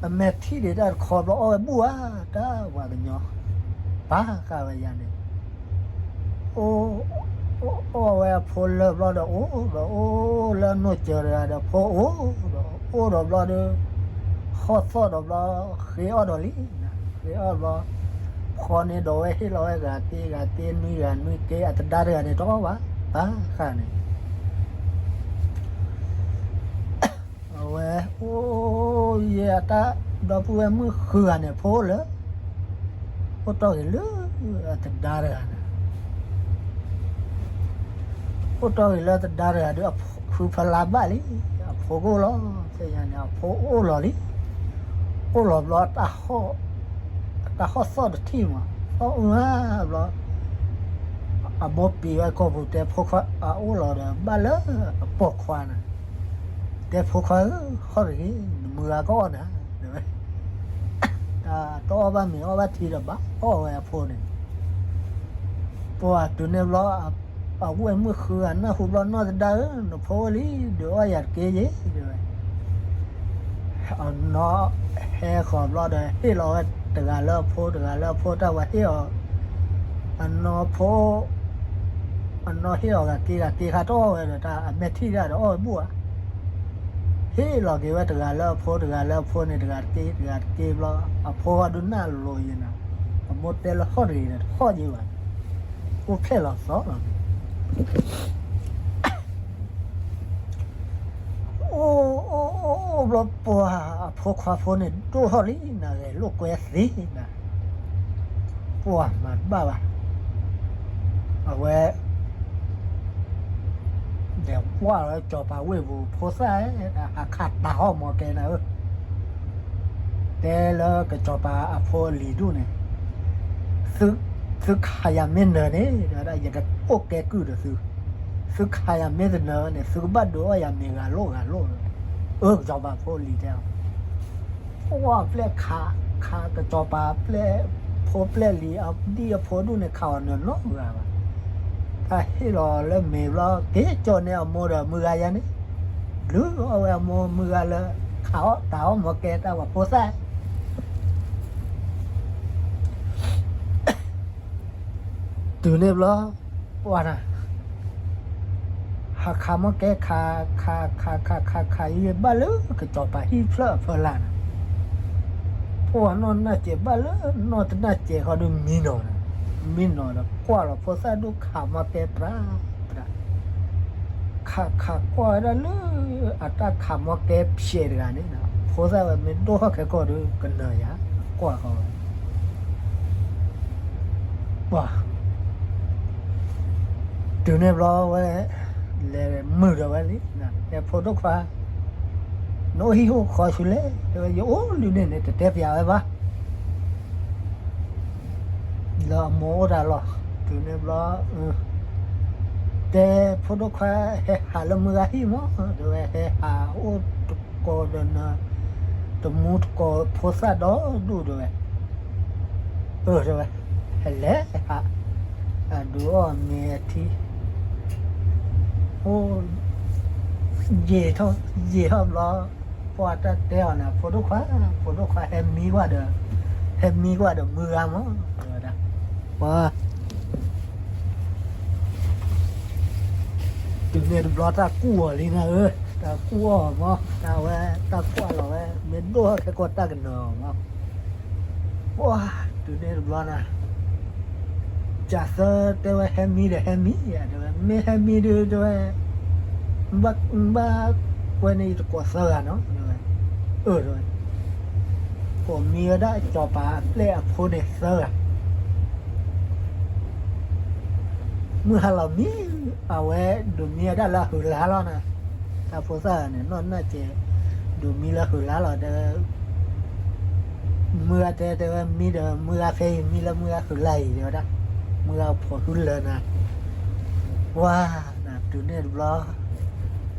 အမဲာ်ထံၣ်ဒံးတၢ်တခီဘျီ အီၣ်ဝဲဘူၣ်ဧါ, တၢ်ပှၤကညီ, ပာ်ဃာ်ဝဲယၤန့ၣ်, အီၣ်ဝဲအဖိလၢာ်ဘျီဒီး အိၣ်ဒီး အိၣ်လၢအနိၣ်စၢၤတဂၤဒီး ဖိအိၣ်ဒီး အိၣ်ဒီးဘျီဒီး ဃီၣ်သီၣ်ဒီးဘျီ ဃ့အီၣ်ဒီးလံ, ဃ့အီၣ်ဘျီ ဖီန့ၢ်ဒီးဝဲ ဟ့ၣ်လီၤဝဲဂၤတ့ဂၤတ့ နွံဂၤနွံက့ၤ အတဒါတဂၤန့ၣ် တအီၣ်ဘၣ်, ပာ်ဃာ်န့ၣ် အဝဲ အိၣ်ယဲၢ်အတၢ် ဒီပုၢ်ဝဲၢ်မုၣ်ဃုဂၤန့ၣ် ဖိလၢ အိၣ်တီၢ်ဂ့ၤလၢအတဒါတဂၤန့ၣ်, အိၣ်တီၢ်ဂ့ၤလၢတဒါတဂၤဒီး အဖုဖလါဘၣ်လံ, အဖိကအိၣ်လီၤ, ဖဲညါန့ၣ် အဖိအိၣ်လီၤလံ, အိၣ်လီၤဘျီ တၢ်ဟီၣ်သီၣ်တထံၣ်မး, သီၣ်အုၣ်ဧါဘျီ အမိၢ်ပံၤဝဲကိာ်ပူၤ တဲဖိခွါ အအိၣ်လီၤဒီး ဘၣ်လၢအပိာ်ခွါန့ၣ်, တဲဖိခွါဧၢ, ဟီၣ်တဂ့ၤ, နမုၢ်ဂၤကအီၣ်နၤ, တဲဝဲ, တအီၣ်ဘၣ်မ့ၤအီၣ်ဘၣ်ထံဒီး ဘၣ်အီၣ်ဝဲအဖိန့ၣ်, ပှၤတုၤန့ၣ်ဘျီ အဝဲၢ်မုၣ်ဃုဂၤနၢ်ဟူဘျီ နီၢ်တဒါဧၢ, နဖိအိၣ်လံ ဒုးအီၣ်ယၤတက့ၢ်ယ့ၣ်, တဲဝဲ အနီၢ်ဟဲဃီၤဘျီဒီး ဟ့ၣ်လီၤဝဲတဂၤလၢအဖိ တဂၤလၢအဖိ တၢ်ဝဲဟ့ၣ်အီၤ, အနီၢ်ဖိ အနီၢ်ဟ့ၣ်အီၤဂၤက့ဂၤက့ ခါတအီၣ်ဝဲဒီး တၢ်အမဲာ်ထံၣ်တၢ်ဒီးအီၣ်ဝဲဘူၣ်ဧါ, ဟ့ၣ်လီၤက့ၤဝဲတဂၤလၢအဖိ တဂၤလၢအဖိန့ၣ် တဂၤတက့ တဂၤတက့ဘျီ အဖိဃီဒုးနၢ်လိၤယံၤနၤ, အမိၢ်တဲလၢဟီၣ်တဂ့ၤဒီး တဟီၣ်ယ့ၢ်ဘၣ်, အိၣ်ဖျဲၣ်လီၤသီလီၤန့ၣ် အိၣ်အိၣ်အိၣ်အိၣ်ဘျီ ပှၤအဖိခွါဖိန့ၣ် ဒိၣ်ထီၣ်လံနၤ ဂဲၤလိာ်ကွဲသ့နၤ, ပှၤမၤတဘၣ်ဘၣ်, အဝဲ ဒီးကွၢ်လီၤစီၤပၤဝ့ၢ်ပူၤ ဖိသၣ်ဧၢ, အခါတးဟီၣ်မီၤကဲနၤဧၢ, တဲ တဲလၢကစီၤပၤအဖိအလံၤဒူၣ်န့ၣ်, သုခးယၤမ့ၢ်နၢၤန့ၣ် ယကအိၣ်ကဲကုၢ်ဒီးသု, သုခးယၤမ့ၢ်တနၢၤန့ၣ် သုကဘၣ်ဒုးအီၣ်ယၤမ့ၤဂၤလိာ်ဂၤလိာ်, အၢ ကစီၤပၤဖိအလံၤတဲအီၤ, ပှၢ်ပျဲၢ်ခး, ခးကစီၤပၤပျဲၢ်, ဖိပျဲၢ်လံၤအဒံၣ်အဖိဒူၣ်န့ၣ် ခးအီၤနၢၤနီတဂၤဘၣ်. တၢ်ဟ့ၣ်လီၤလၢမ့ၤဘျီ က့ၤကၠီၣ်န့ၢ်အမိၢ်ဒီးမုၢ်ဂၤယါန့ၣ်, ဘျုးအီၣ်ဝဲအမိၢ်မုၢ်ဂၤလၢ ခးအီၣ်တၢ်အီၣ်မီၢ်ကဲတၢ်ပှၤဖိသၣ် တုၤန့ၣ်ဘျီ, ပှၢ်နၤ, ဟးခးမီၢ်ကဲခး, ခးခးခးခးခး ယဘၣ်လၢကစီၤပၤဟံၣ်ဖျၢၣ်အဖီလာ်န့ၣ်, ပှၢ်နီၢ်နၢ်စဲးဘၣ်လၢနီၢ်တနၢ်စဲးဃီဒီးမံနီၤန့ၣ်, မံနီၤဒီးကွၢ်လီၤဖိသၣ်ဒိၣ်ခးမီၢ်ကဲပြးပြး ခးခးကွၢ်ဝဲဒၣ်လၢ အတၢ်ခးမီၢ်ကဲဖျဲးတဂၤန့ၣ်, ဖိသၣ်ဝဲမ့ၢ်ဒိၣ်ထီၣ်ခဲကီၢ်ဒီးကနၢၤယၤ, ကွၢ်ဃီဝဲ, ပှၢ်, တုၤန့ၣ်ဘျီဝဲ, လဲၤမုာ်ဒီးဝဲလံ, တဲဖိဒိၣ်ခွါ, နအိၣ်ဟံၣ်အိၣ်ဃီဆူလဲၣ်, တဲဝဲယအိၣ်လၢန့ၣ်န့ၣ် တတဲပျးဝဲဘၣ် လၢအမိၢ်အိၣ်တၢ်လီၢ်, တုၤန့ၣ်ဘျီ, တဲဖိဒိၣ်ခွါဟဲဟးလၢမုၢ်ဂၤဟံၣ်မး, တဲဝဲဟဲဟးအိၣ်တကိးဒီးနၤ, တမူတကိးဖိသၣ်ဒီဒူၣ်တဲဝဲ, အၢ တဲဝဲ, ဟဲလဲၤဟး, အဒုးအီၣ်မ့ၤအထံ, အိၣ်, ယံာ်ထီၣ်, ယံာ်ထီၣ်ဘျီ, ပှၢ်တၢ်တဲအီၤန့ၣ် ဖိဒိၣ်ခွါ, ဖိဒိၣ်ခွါဟဲမံကွၢ်ဒီး, ဟဲမံကွၢ်ဒီးမုၢ်ဂၤမး, တဲဝဲဒၣ်, ပှၢ် တုၤန့ၣ်တဘျီတၢ်ကူၣ်အီၤလံနၤဧၢ, တၢ်ကူၣ်အီၤမး, တၢ်ဝဲ, တၢ်ကွၢ်လီၤဝဲ, မ့ၢ်ဒိၣ်ထီၣ်ခဲကီၢ်တၢ်ကနၢၤအီၤမး, ပှၢ်, တုၤန့ၣ်တဘျီနၤ, ကၢ်သၢတဲဝဲဟဲမံဒီးဟဲမံ, တဲဝဲ, မ့ၢ်ဟဲမံဒုးတဲဝဲ, ဘၣ်ကွဲန့ၢ်ယတကိးသၢဂၤနီၤ, တဲဝဲ, အၢ တဲဝဲ, ကိးမံဝဲဒၣ်စီၤပၤအပျဲၢ်အဖိန့ၣ်သၢဂၤ မုၢ်ဟါလီၤမံ, အဝဲဒိးမံဝဲဒၣ်လၢအဟုးလါလီၤနၤ, တၢ်ဖိသၣ်န့ၣ် နီၢ်နၢ်စဲး, ဒိးမံလၢဟုးလါလီၤဒီး, မုၢ်ဂၤတဲတဲဝဲမံဒီး မုၢ်ဂၤဖဲအံၤမံလၢမုၢ်ဂၤဟုးလါအံၤတဲဝဲဒၣ်, မုၢ်ဂၤဖိးဟုလၢနၤ, ပှၢ်, နၤတုၤန့ၣ်တဘျီ,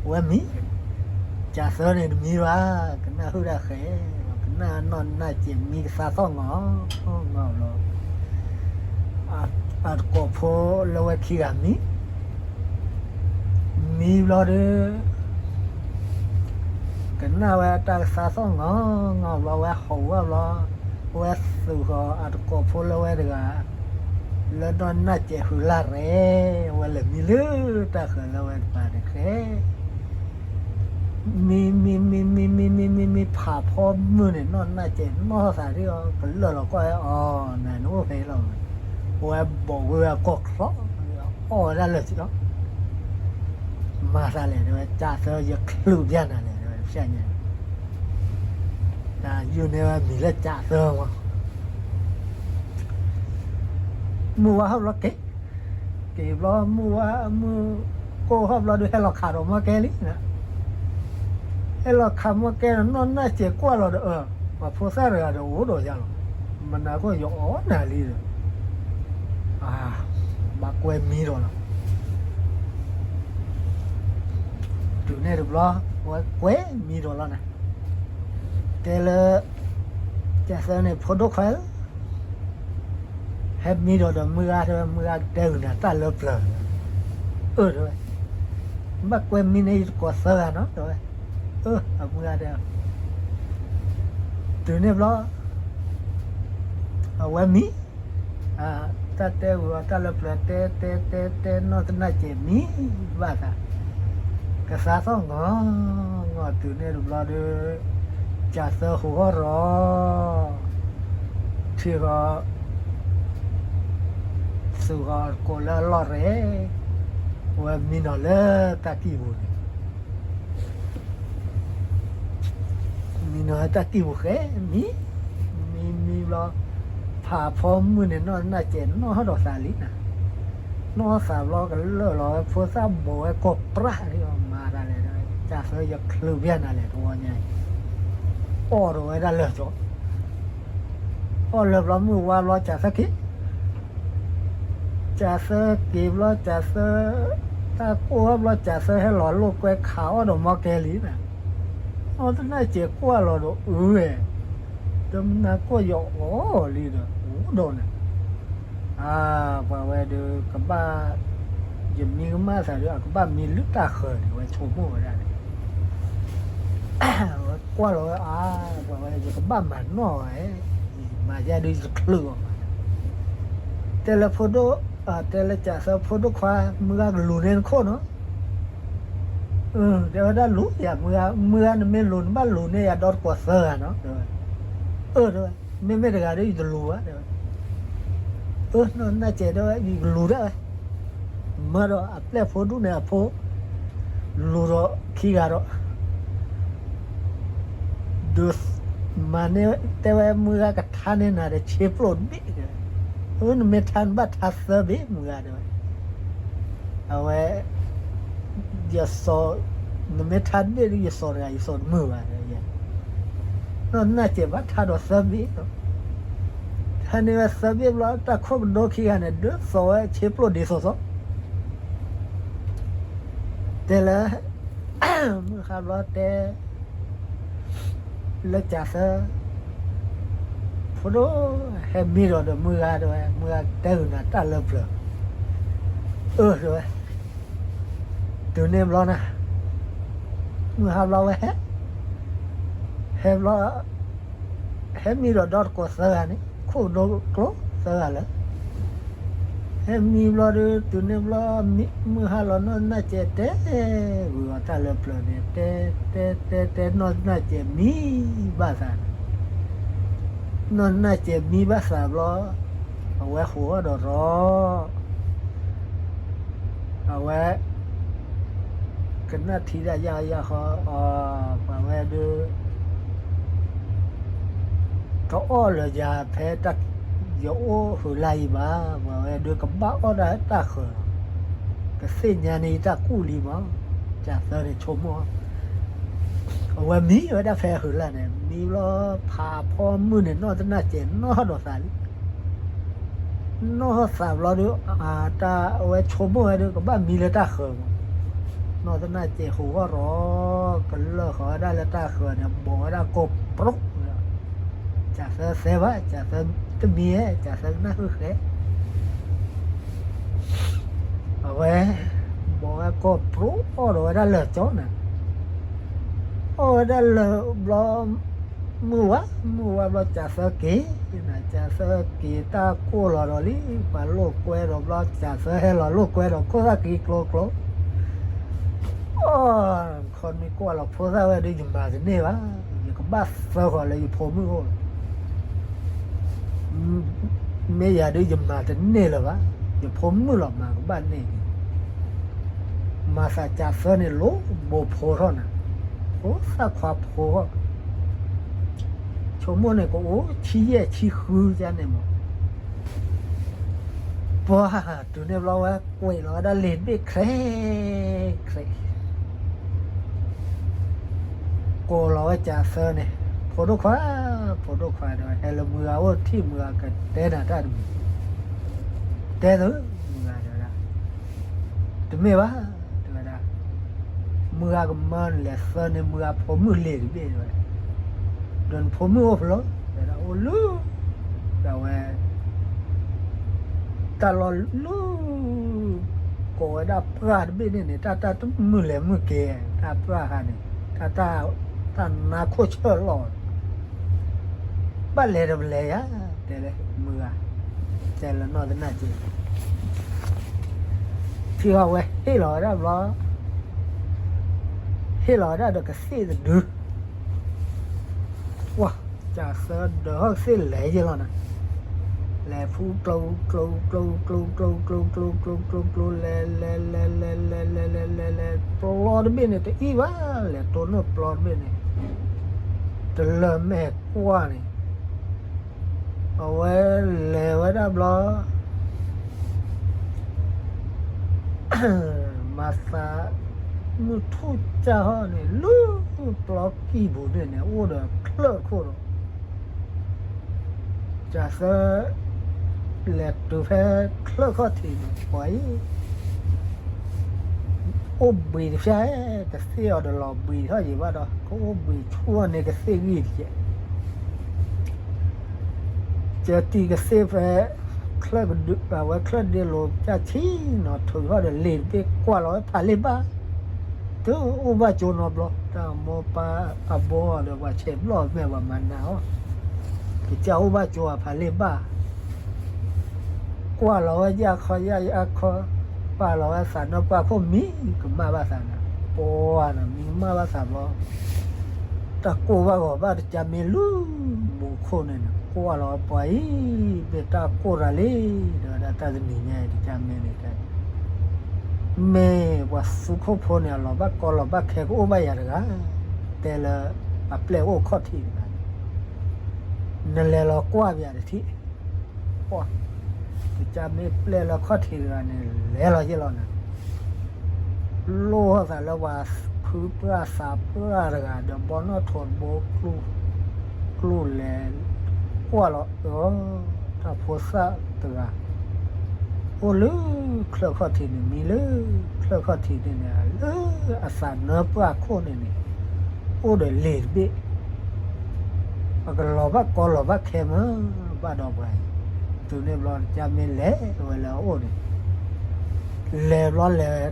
ဝဲမံ ကၢ်သၢန့ၣ်တမံဘၣ်, ကနၣ်ဟုၣ်တၢ်ဃဲ, ကနၣ်နီၢ်နၢ်စဲးမံကသါသီၣ်ငီၤ, ငီၤလီၤ, အတကိးဖိလၢဝဲခံဂၤမံ, မံဘျီဒီး, ကနၣ်ဝဲတၢ်ကသါသီၣ်ငီၤ, ငီၤဘျီဝဲဟီၣ်ဝဲဘျီ, ဝဲသူၣ်ဃီၤအတကိးဖိလၢဝဲတဂၤ, လၢနီၢ်နၢ်စဲးဟုးလါရဲၣ်, ဝဲလဲၤမံလၢတၢ်ဃၢၤလၢဝဲတပၤန့ၣ်ဃဲ မံမံမံမံမံမံမံမံ ဖးဖီမုၢ်န့ၣ် နီၢ်နၢ်စဲးနီၢ်သးဒ်အီၤ ကလၢာ်လီၤကွၢ်ဝဲအီၤ နၤနအိၣ်ဖဲအံၤလီၤ, ဝဲဘီၣ်ဝဲအကီၢ်ချီ, အီၣ်ဝဲဒၣ်လၢာ်စံးလီၤ, မၤသးလဲၣ် တဲဝဲ ကၢ်သၢယချုးပျၢ်နၤလဲၣ် တဲဝဲ တဖျဲညါ, တၢ်ယုၢ်န့ၢ်ဝဲမံၤလၢကၢ်သၢမး မုၢ်ဝါဟီၣ်ဘျီက့ၤ, က့ၤဘျီမုၢ်ဝါမုၢ်ကိၢ်ဟီၣ်ဘျီဒီး ဟဲလီၤခးဒီးမီၢ်ကဲလံ, ဟဲလီၤခးမီၢ်ကဲဒီး နီၢ်နၢ်စဲးကွၢ်လီၤဒီး အၢ ပှၤဖိသၣ်တဂၤဒီးအိၣ်ဒီးယၤလီၤ, မနၤခိၣ်ယအီၣ်နၤလံဒီး, ဘၣ်ကွဲမံဒီးလီၤ တုၤန့ၣ်တဘျီ ဝဲကွဲမံဒီးလီၤနၤ, တဲလၢ ကၢ်သၢန့ၣ် ဖိဒိၣ်ခွါဧၢ, ဟဲမံဒီးဒီးမုၢ်ဂၤတဲဝဲ မုၢ်ဂၤကတဲဂုာ်နၤတၢ်လၢပျၢၤ, အၢ တဲဝဲ, ဘၣ်ကွဲမံန့ၢ်ယတကိးသၢဂၤနီၤ တဲဝဲ, အၢ အမုၢ်ဂၤတဲ, တုၤန့ၣ်ဘျီ အဝဲမံ တၢ်တဲဂုာ်အီၤတၢ်လၢပျၢၤ တဲတဲတဲတဲ နီၢ်တနၢ်စဲးမံဘၣ်သး, ကသါသီၣ်ငီၤ ငီၤတုၤန့ၣ်တဘျီဒီး ကၢ်သၢဟူးဂီၢ်ရီၤ ထံဂီၤ သူၣ်ဂီၤကိးလၢအလီၢ်ရဲၣ်, ဝဲမံနီၤလၢတၢ်ကံၢ်ပူၤန့ၣ် မံနီၤလၢတၢ်ကံၢ်ပူၤဃဲမံ, မံမံဘျီ, ဖးဖီမုၢ်န့ၣ် နီၢ်နၢ်စဲးနီၢ်ဒီးသးလံနၤ, နီၢ်သးဘျီကလၢာ်လီၤဝဲ ဖိသၣ်ဘိးဝဲကိးပြၢ်လံ မၤသးလဲၣ်, ကၢ်သၢယချုးပျၢ်နၤလဲၣ် တဝီညါအံၤ, အီၣ်ဒီးဝဲဒၣ်လၢာ်ကၠီ အီၣ်လၢာ်ဘျီမုၢ်ဝါဘျီ ကးသၢက့ၤ, ကးသၢက့ၤဘျီ ကးသၢ တၢ်ကိၢ်အီၣ်ဘျီ ကးသၢဟဲလီၤလိာ်ကွဲခးအီၣ်ဒီးမီကဲလံနၤ, အီၣ်တနၢ်စဲးကွၢ်လီၤဒီးအုဝဲ, ဒီးမနၤကိၢ်ယီၤအီၤလံဒီး အိၣ်ဒီးနၤ အါ, ပှၤဝဲဒုးကဘၣ်, ယမံကမၣ်သးဒီး အကဘၣ်မံလုၢ်တၢ်ဃၢၤန့ၣ် ဝဲဆိကမိၣ်ဝဲဒၣ်န့ၣ်, ဝဲကွၢ်လီၤဝဲအါ, ပှၤဝဲယကဘၣ်မၤနီၣ်ဝဲ, မၤယဲဒုးယချုးအီၤမး, တဲလၢဖိဒိၣ်, တဲလၢကးသၢဖိဒိၣ်ခွါ, မုၢ်ဂၤကလူၤန့ၢ်နခိၣ်နီၤ တဲဝဲဒၣ်လူၤယၤမုၢ်ဂၤ, မုၢ်ဂၤနမ့ၢ်လူၤ နဘၣ်လူၤန့ၢ်ယၤဒီတကိးသၢဂၤနီၤ, တဲဝဲ, အၢ တဲဝဲ, မ့မ့ၢ်တဂၤဒီးယတလူၤဘၣ် တဲဝဲ, အၢ နီၢ်နၢ်စဲး တဲဝဲ ယကလူၤဒၣ်ဝဲ, မၢဒီးအပျဲၢ်ဖိဒူၣ်န့ၣ်အဖိ, လူၤဒီးခံဂၤဒီး ဒုးမၤန့ၢ်, တဲဝဲမုၢ်ဂၤကထါန့ၢ်နၤဒီးဆ့ပျိၢ်တဘ့ၣ်, အၢ နမ့ၢ်ထါနဘၣ်ထါသၢဘ့ၣ်မုၢ်ဂၤ တဲဝဲ, အဝဲ ယစီၤ, နမ့ၢ်ထါတဘ့ၣ်ဒီးယစီၤတဂၤ ယစီၤတမုာ်ဘၣ်, နီၢ်နၢ်စဲးဘၣ်ထါဒီးသၢဘ့ၣ်ဒီး, ထါန့ၢ်ဝဲသၢဘ့ၣ်ဘျီ တၢ်ခိၣ်ကဒိခံဂၤန့ၣ် ဒုးသိးဝဲဆ့ပျိၢ်ဒ်သိးသိး တဲလၢ မုၢ်ဟါဘျီတဲ လၢကးသၢ ဖိဒိၣ် ဟဲမံဒီးဒီးမုၢ်ဂၤ တဲဝဲ, မုၢ်ဂၤတဲဂုာ်နၤတၢ်လၢပျၢၤ, အၢ တဲဝဲ, တုၤန့ၣ်ဘျီနၤ, မုၢ်ဟါဘျီဝဲ ဟဲဘျီ ဟဲမံဒီးဒီတကိးသၢဂၤန့ၣ် ခိၣ်ဒိကျိသၢဂၤလၢ ဟဲမံဘျီဒီး တုၤန့ၣ်ဘျီ မုၢ်ဟါလီၤ နီၢ်နၢ်စဲးတဲဂုာ်အီၤတၢ်လၢပျၢၤန့ၣ် တဲတဲတဲတဲ နီၢ်နၢ်စဲးမံဘၣ်သးန့ၣ်, နီၢ်နၢ်စဲးမံဘၣ်သးဘျီ အဝဲဟူးအီၣ်ဒီးရီ အဝဲ ကနၣ်ထံဒၣ်ယၢ်ယၢ်ဃီ အီ ပှၤဝဲဒုး ကအီၣ်လၢယၤဖဲတၢ် ယအိၣ်ဟုးလၢ်အံၤဘၣ်, ပှၤဝဲဒုးကဘၣ်အီၣ်ဒၣ်တၢ်ဃၢၤလီၤ, ကသ့ၣ်ညါန့ၢ်တၢ်ကူၣ်လံမး, ကးသၢန့ၣ်ဆိကမိၣ် အဝဲမံဝဲဒၣ်ဖဲအဟုးလၢ်န့ၣ် မံဘျီ ဖးအဖီမုၢ်န့ၣ် နီၢ်တနၢ်စဲးနီၢ်ဒီးသးလံ နီၢ်သးဘျီဒီး တၢ်အဝဲဆိကမိၣ်ဝဲဒီး ကဘၣ်မံလၢတၢ်ဃၢၤမး, နီၢ်တနၢ်စဲးဟူးဂီၢ်ရီ ကလၢၢ်ဃီၤဝဲဒၣ်လၢတၢ်ဃၢၤန့ၣ် ဘီးဝဲဒၣ်ကိးပြိး, ကးသၢသဲဘၣ် ကးသၢတမံၤဧဲ ကးသၢကနၣ်ဃုဃဲ အဝဲ ဘီးဝဲကိးပြိး အီၣ်ဒီးဝဲဒၣ်လၢာ်ကၠီန့ၣ်, အီၣ်ဝဲဒၣ်လၢာ်ဘျီ မုၢ်ဝါ မုၢ်ဝါဘျီ ကးသၢက့ၤ, ကးသၢက့ၤ တၢ်ကိၢ်လီၤဒီးလံ, ပှၤလိာ်ကွဲဒီးဘျီ ကးသၢဟဲလီၤလိာ်ကွဲဒီး ခိၣ်သၣ်ကံကျိကျိ, အီ ခီနံၤကွၢ်လီၤဖိသၣ်ဝဲဒီး ယမၤတန့ၢ်ဘၣ်, ယကဘၣ်သၢဃီၤလၢယဖိမုၣ်အိၣ်လီၤ မ့ၢ်ယၤဒုးယမၤတန့ၢ်လၢၤဘၣ်, ယဖိမုၣ်လီၤမၤကဘၣ်န့ၢ်က့ၤ, မၤသးကးသၢန့ၣ် လိၣ်ဘိဖိထီၣ်နၤ, ဖိသၣ်ခွါဖိထီၣ်, ဆိကမိၣ်န့ၣ် ကအိၣ်ဆံယဲၢ်ဆံဃုကန့ၣ်မး ပှၤ တုၤန့ၣ်ဘျီဝဲ ကွဲးလီၤဝဲဒၣ်လံာ်တဘ့ၣ် ခြဲး ခြဲး ကိးလီၤဝဲကးသၢန့ၣ်, ဖိဒိၣ်ခွါ, ဖိဒိၣ်ခွါ တဲဝဲ, ဟဲလၢမုၢ်ဂၤအိၣ်ထံၣ် မုၢ်ဂၤကတဲနၤတၢ်တမံၤ, တဲသု, မုၢ်ဂၤတဲဝဲဒၣ်, တမ့ၢ်ဘၣ်, တဲဝဲဒၣ်, မုၢ်ဂၤကမၢနလဲၤသၢန့ၣ် မုၢ်ဂၤဖိမုၣ်လံာ်တဘ့ၣ် တဲဝဲ, ဒီးနဖိမုၣ်အိၣ်ဖဲလဲၣ်, တဲဝဲဒၣ် အိၣ်လၢ ဒီးဝဲ တၢ်လီၢ်လၢ ကိးဝဲဒၣ်ပှၢ်တဘ့ၣ်န့ၣ်န့ၣ် တၢ်တၢ်တမုာ်လဲၤမုာ်က့ၤ တၢ်ပှၢ်ခါန့ၣ် တၢ်တၢ် တၢ်နါခိၣ်ဆၢၣ်လီၤ ဘၣ်လဲၤဒီးပလဲၤယၤ တဲလၢမုၢ်ဂၤ တဲလၢနီၢ်သနၢ်က့ၤ ထံၣ်အီၤဝဲဟ့ၣ်လီၤဝဲဒၣ်ဘျီ ဟ့ၣ်လီၤဝဲဒၣ်ဒီးကသ့ၣ်တဒု ဝါ ကးသၢဒၢးဟီၣ်ကသ့ၣ်လဲၤယဲၢ်လီၤနၤ လဲၤဖူကျိကျိကျိကျိကျိကျိကျိကျိကျိကျိကျိလဲၤလဲၤလဲၤလဲၤလဲၤလဲၤလဲၤလဲၤလဲၤ ပျီတဘ့ၣ်န့ၣ်တအံၣ်ဘၣ် လဲၤတိၢ်နီၣ်ပျီတဘ့ၣ်န့ၣ် တလၢာ်မဲာ်ကွၢ်န့ၣ် အဝဲလဲၤဝဲဒၣ်ဘျီ မၤသး မုၢ်ထူၣ်စၢ်ဟီၣ်န့ၣ် လၢပျီကံၢ်ပူၤန့ၣ်န့ၣ် အိၣ်ဒီးချၢၣ်ခိၣ်ဒီး ကၢ်သၢ လဲၤတုၤဖဲချၢၣ်ခီၣ်ထံးန့ၣ် ပှၤအံၤ အိၣ်ဘှံးတဖျၢၣ်, တသ့ၣ်အီၤဒီးလီၤဘှံးထီၣ်ယံၤဘၣ်ဒီး ကအိၣ်ဘှံးဆူၣ်အီၤန့ၣ်ကသ့ၣ်ဂံၢ်တကဲး ကၢတံၤကသ့ၣ်ဖဲ ချၢၣ်ကဒုး အဝဲချၢၣ်ဒ့လိၤဖျၢၣ်ဆံနီၤ ထုးထီၣ်ဒီးလ့ၤတဘ့ၣ်ကွၢ်လီၤဝဲဖးလ့ၣ်ဘၣ်, တအိၣ်ဘၣ်ကၠိနီတဘျီ, တၢ်မိၢ်ပၢ်အဘိဒီးပှၤဆဲးဘျီၣ်မဲာ်ပှၤမၤနးအီၤ, ကစၢ်အိၣ်ဘၣ်ကၠိအဖးလ့ၣ်ဘၣ် ကွၢ်လီၤဝဲယၢ်ခီယၢ်ခီ, ပာ်လီၤဝဲသးနၢပှၢ်ခိၣ်မံကမၣ်ဘၣ်သးနၤ, ပှၤနီၤမံကမၣ်ဘၣ်သးဘျီ, တၢ်ကိၢ်ဘၣ်ဂီၤဘၣ်တကၢ်မ့ၢ်လၢမူခိၣ်န့ၣ် ကွၢ်လီၤဝဲပှၤအံၤ မ့ၢ်တၢ်ကိၢ်တၢ်လံ, ဒီးဝဲဒၣ်တၢ်တနံၤညါအံၤတကၢ်မ့ၢ်န့ၣ် မ့ၢ်ပှၤသူခိၣ်ဖိန့ၣ် အလီၤဘၣ်ကီလီၤဘၣ်ခဲကအိၣ်ဘၣ်ယၤတဂၤ, တဲလၢအပျဲၢ်အိၣ်ခီၣ်ထံးတဂၤန့ၣ်, နလဲၤလီၤကွၢ်ပယၤတထံၣ်, ပှၤ, ကစၢ်မ့ၢ်ပျဲၢ်လၢခီၣ်ထံးတဂၤန့ၣ် လဲၤလီၤယဲၢ်လီၤနၤ, လိၣ်ထီၣ်သးလၢပှၤဖုပှၢ်သးပှၢ်တဂၤ ဒီးဘီနီၣ်ထိးတဘိကျိ ကျိလဲၤကွၢ်လီၤအၢ, တၢ်ဖိသၣ်တဂၤ အိၣ်လၢချၢၣ်ခီၣ်ထံးန့ၣ် မံလၢချၢၣ်ခီၣ်ထံးန့ၣ်န့ၣ် လၢအသးနၢပှၢ်ခိၣ်န့ၣ်န့ၣ် အိၣ်ဒီးလ့ၤတဘ့ၣ် အကလီၤဘၣ်ကီလီၤဘၣ်ခဲမး ဘၣ်ဒီးပှၤအံၤ, တုၤန့ၣ်ဘျီတကၢ်မ့ၢ်လဲၤဝဲလၢအအိၣ်န့ၣ်, လဲၤဘျီလဲၤ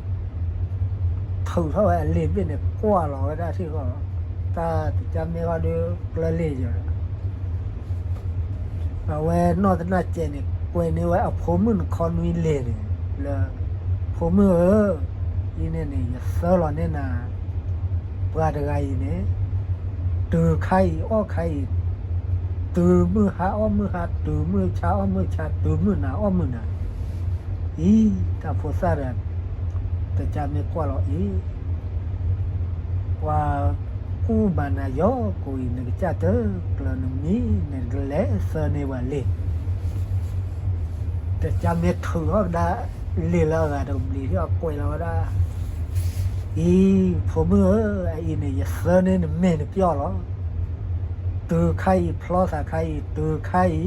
ထုးထီၣ်ဝဲအလ့ၤတဘ့ၣ်န့ၣ် ကွၢ်လီၤဝဲဒၣ်ထံၣ်ဃီ, တၢ်တကၢ်မ့ၢ်ဃီဒီးကျၢၢ်လ့ၤယီၤဒီး အဝဲနီၢ်သနၢ်ကဲးန့ၣ် ကွဲးန့ၢ်ဝဲအဖိမုၣ်နခီနွံလ့ၤန့ၣ် လၢ ဖိမုၣ်ဧၢ, အံၤန့ၣ်န့ၣ် ယသၢလီၤန့ၢ်နၤ ပှၤတဂၤအံၤန့ၣ် တုၤခါအံၤအီၣ်ခါအံၤ, တုၤမုၢ်ဟါအီၣ်မုၢ်ဟါ, တုၤမုၢ်ဆါအီၣ်မုၢ်ဆါ, တုၤမုၢ်နၤအီၣ်မုၢ်နၤ, အံၤ တၢ်ဖိသၣ်ဒီး တကၢ်မ့ၢ်ကွၢ်လီၤအံၤ ပှၤကူၣ်ဘၣ်နၤယီၤကိးအံၤ နကစၢ်တကျၢၤနမံၤ နကလဲၤသၢန့ၢ်ပှၤလ့ၤ, တကၢ်မ့ၢ်ထုးထီၣ်ကဒါ လ့ၤလၢအဂၤတကဘျံး ကွဲးလီၤဝဲဒၣ်, အံၤ ဖိမုၣ်ဧၢ, အအံၤန့ၣ် ယသၢန့ၢ်နမ့ၢ်နပျီၢ်လီၤ. တုၤခါအံၤဖျီသးခါအံၤ, တုၤခါအံၤ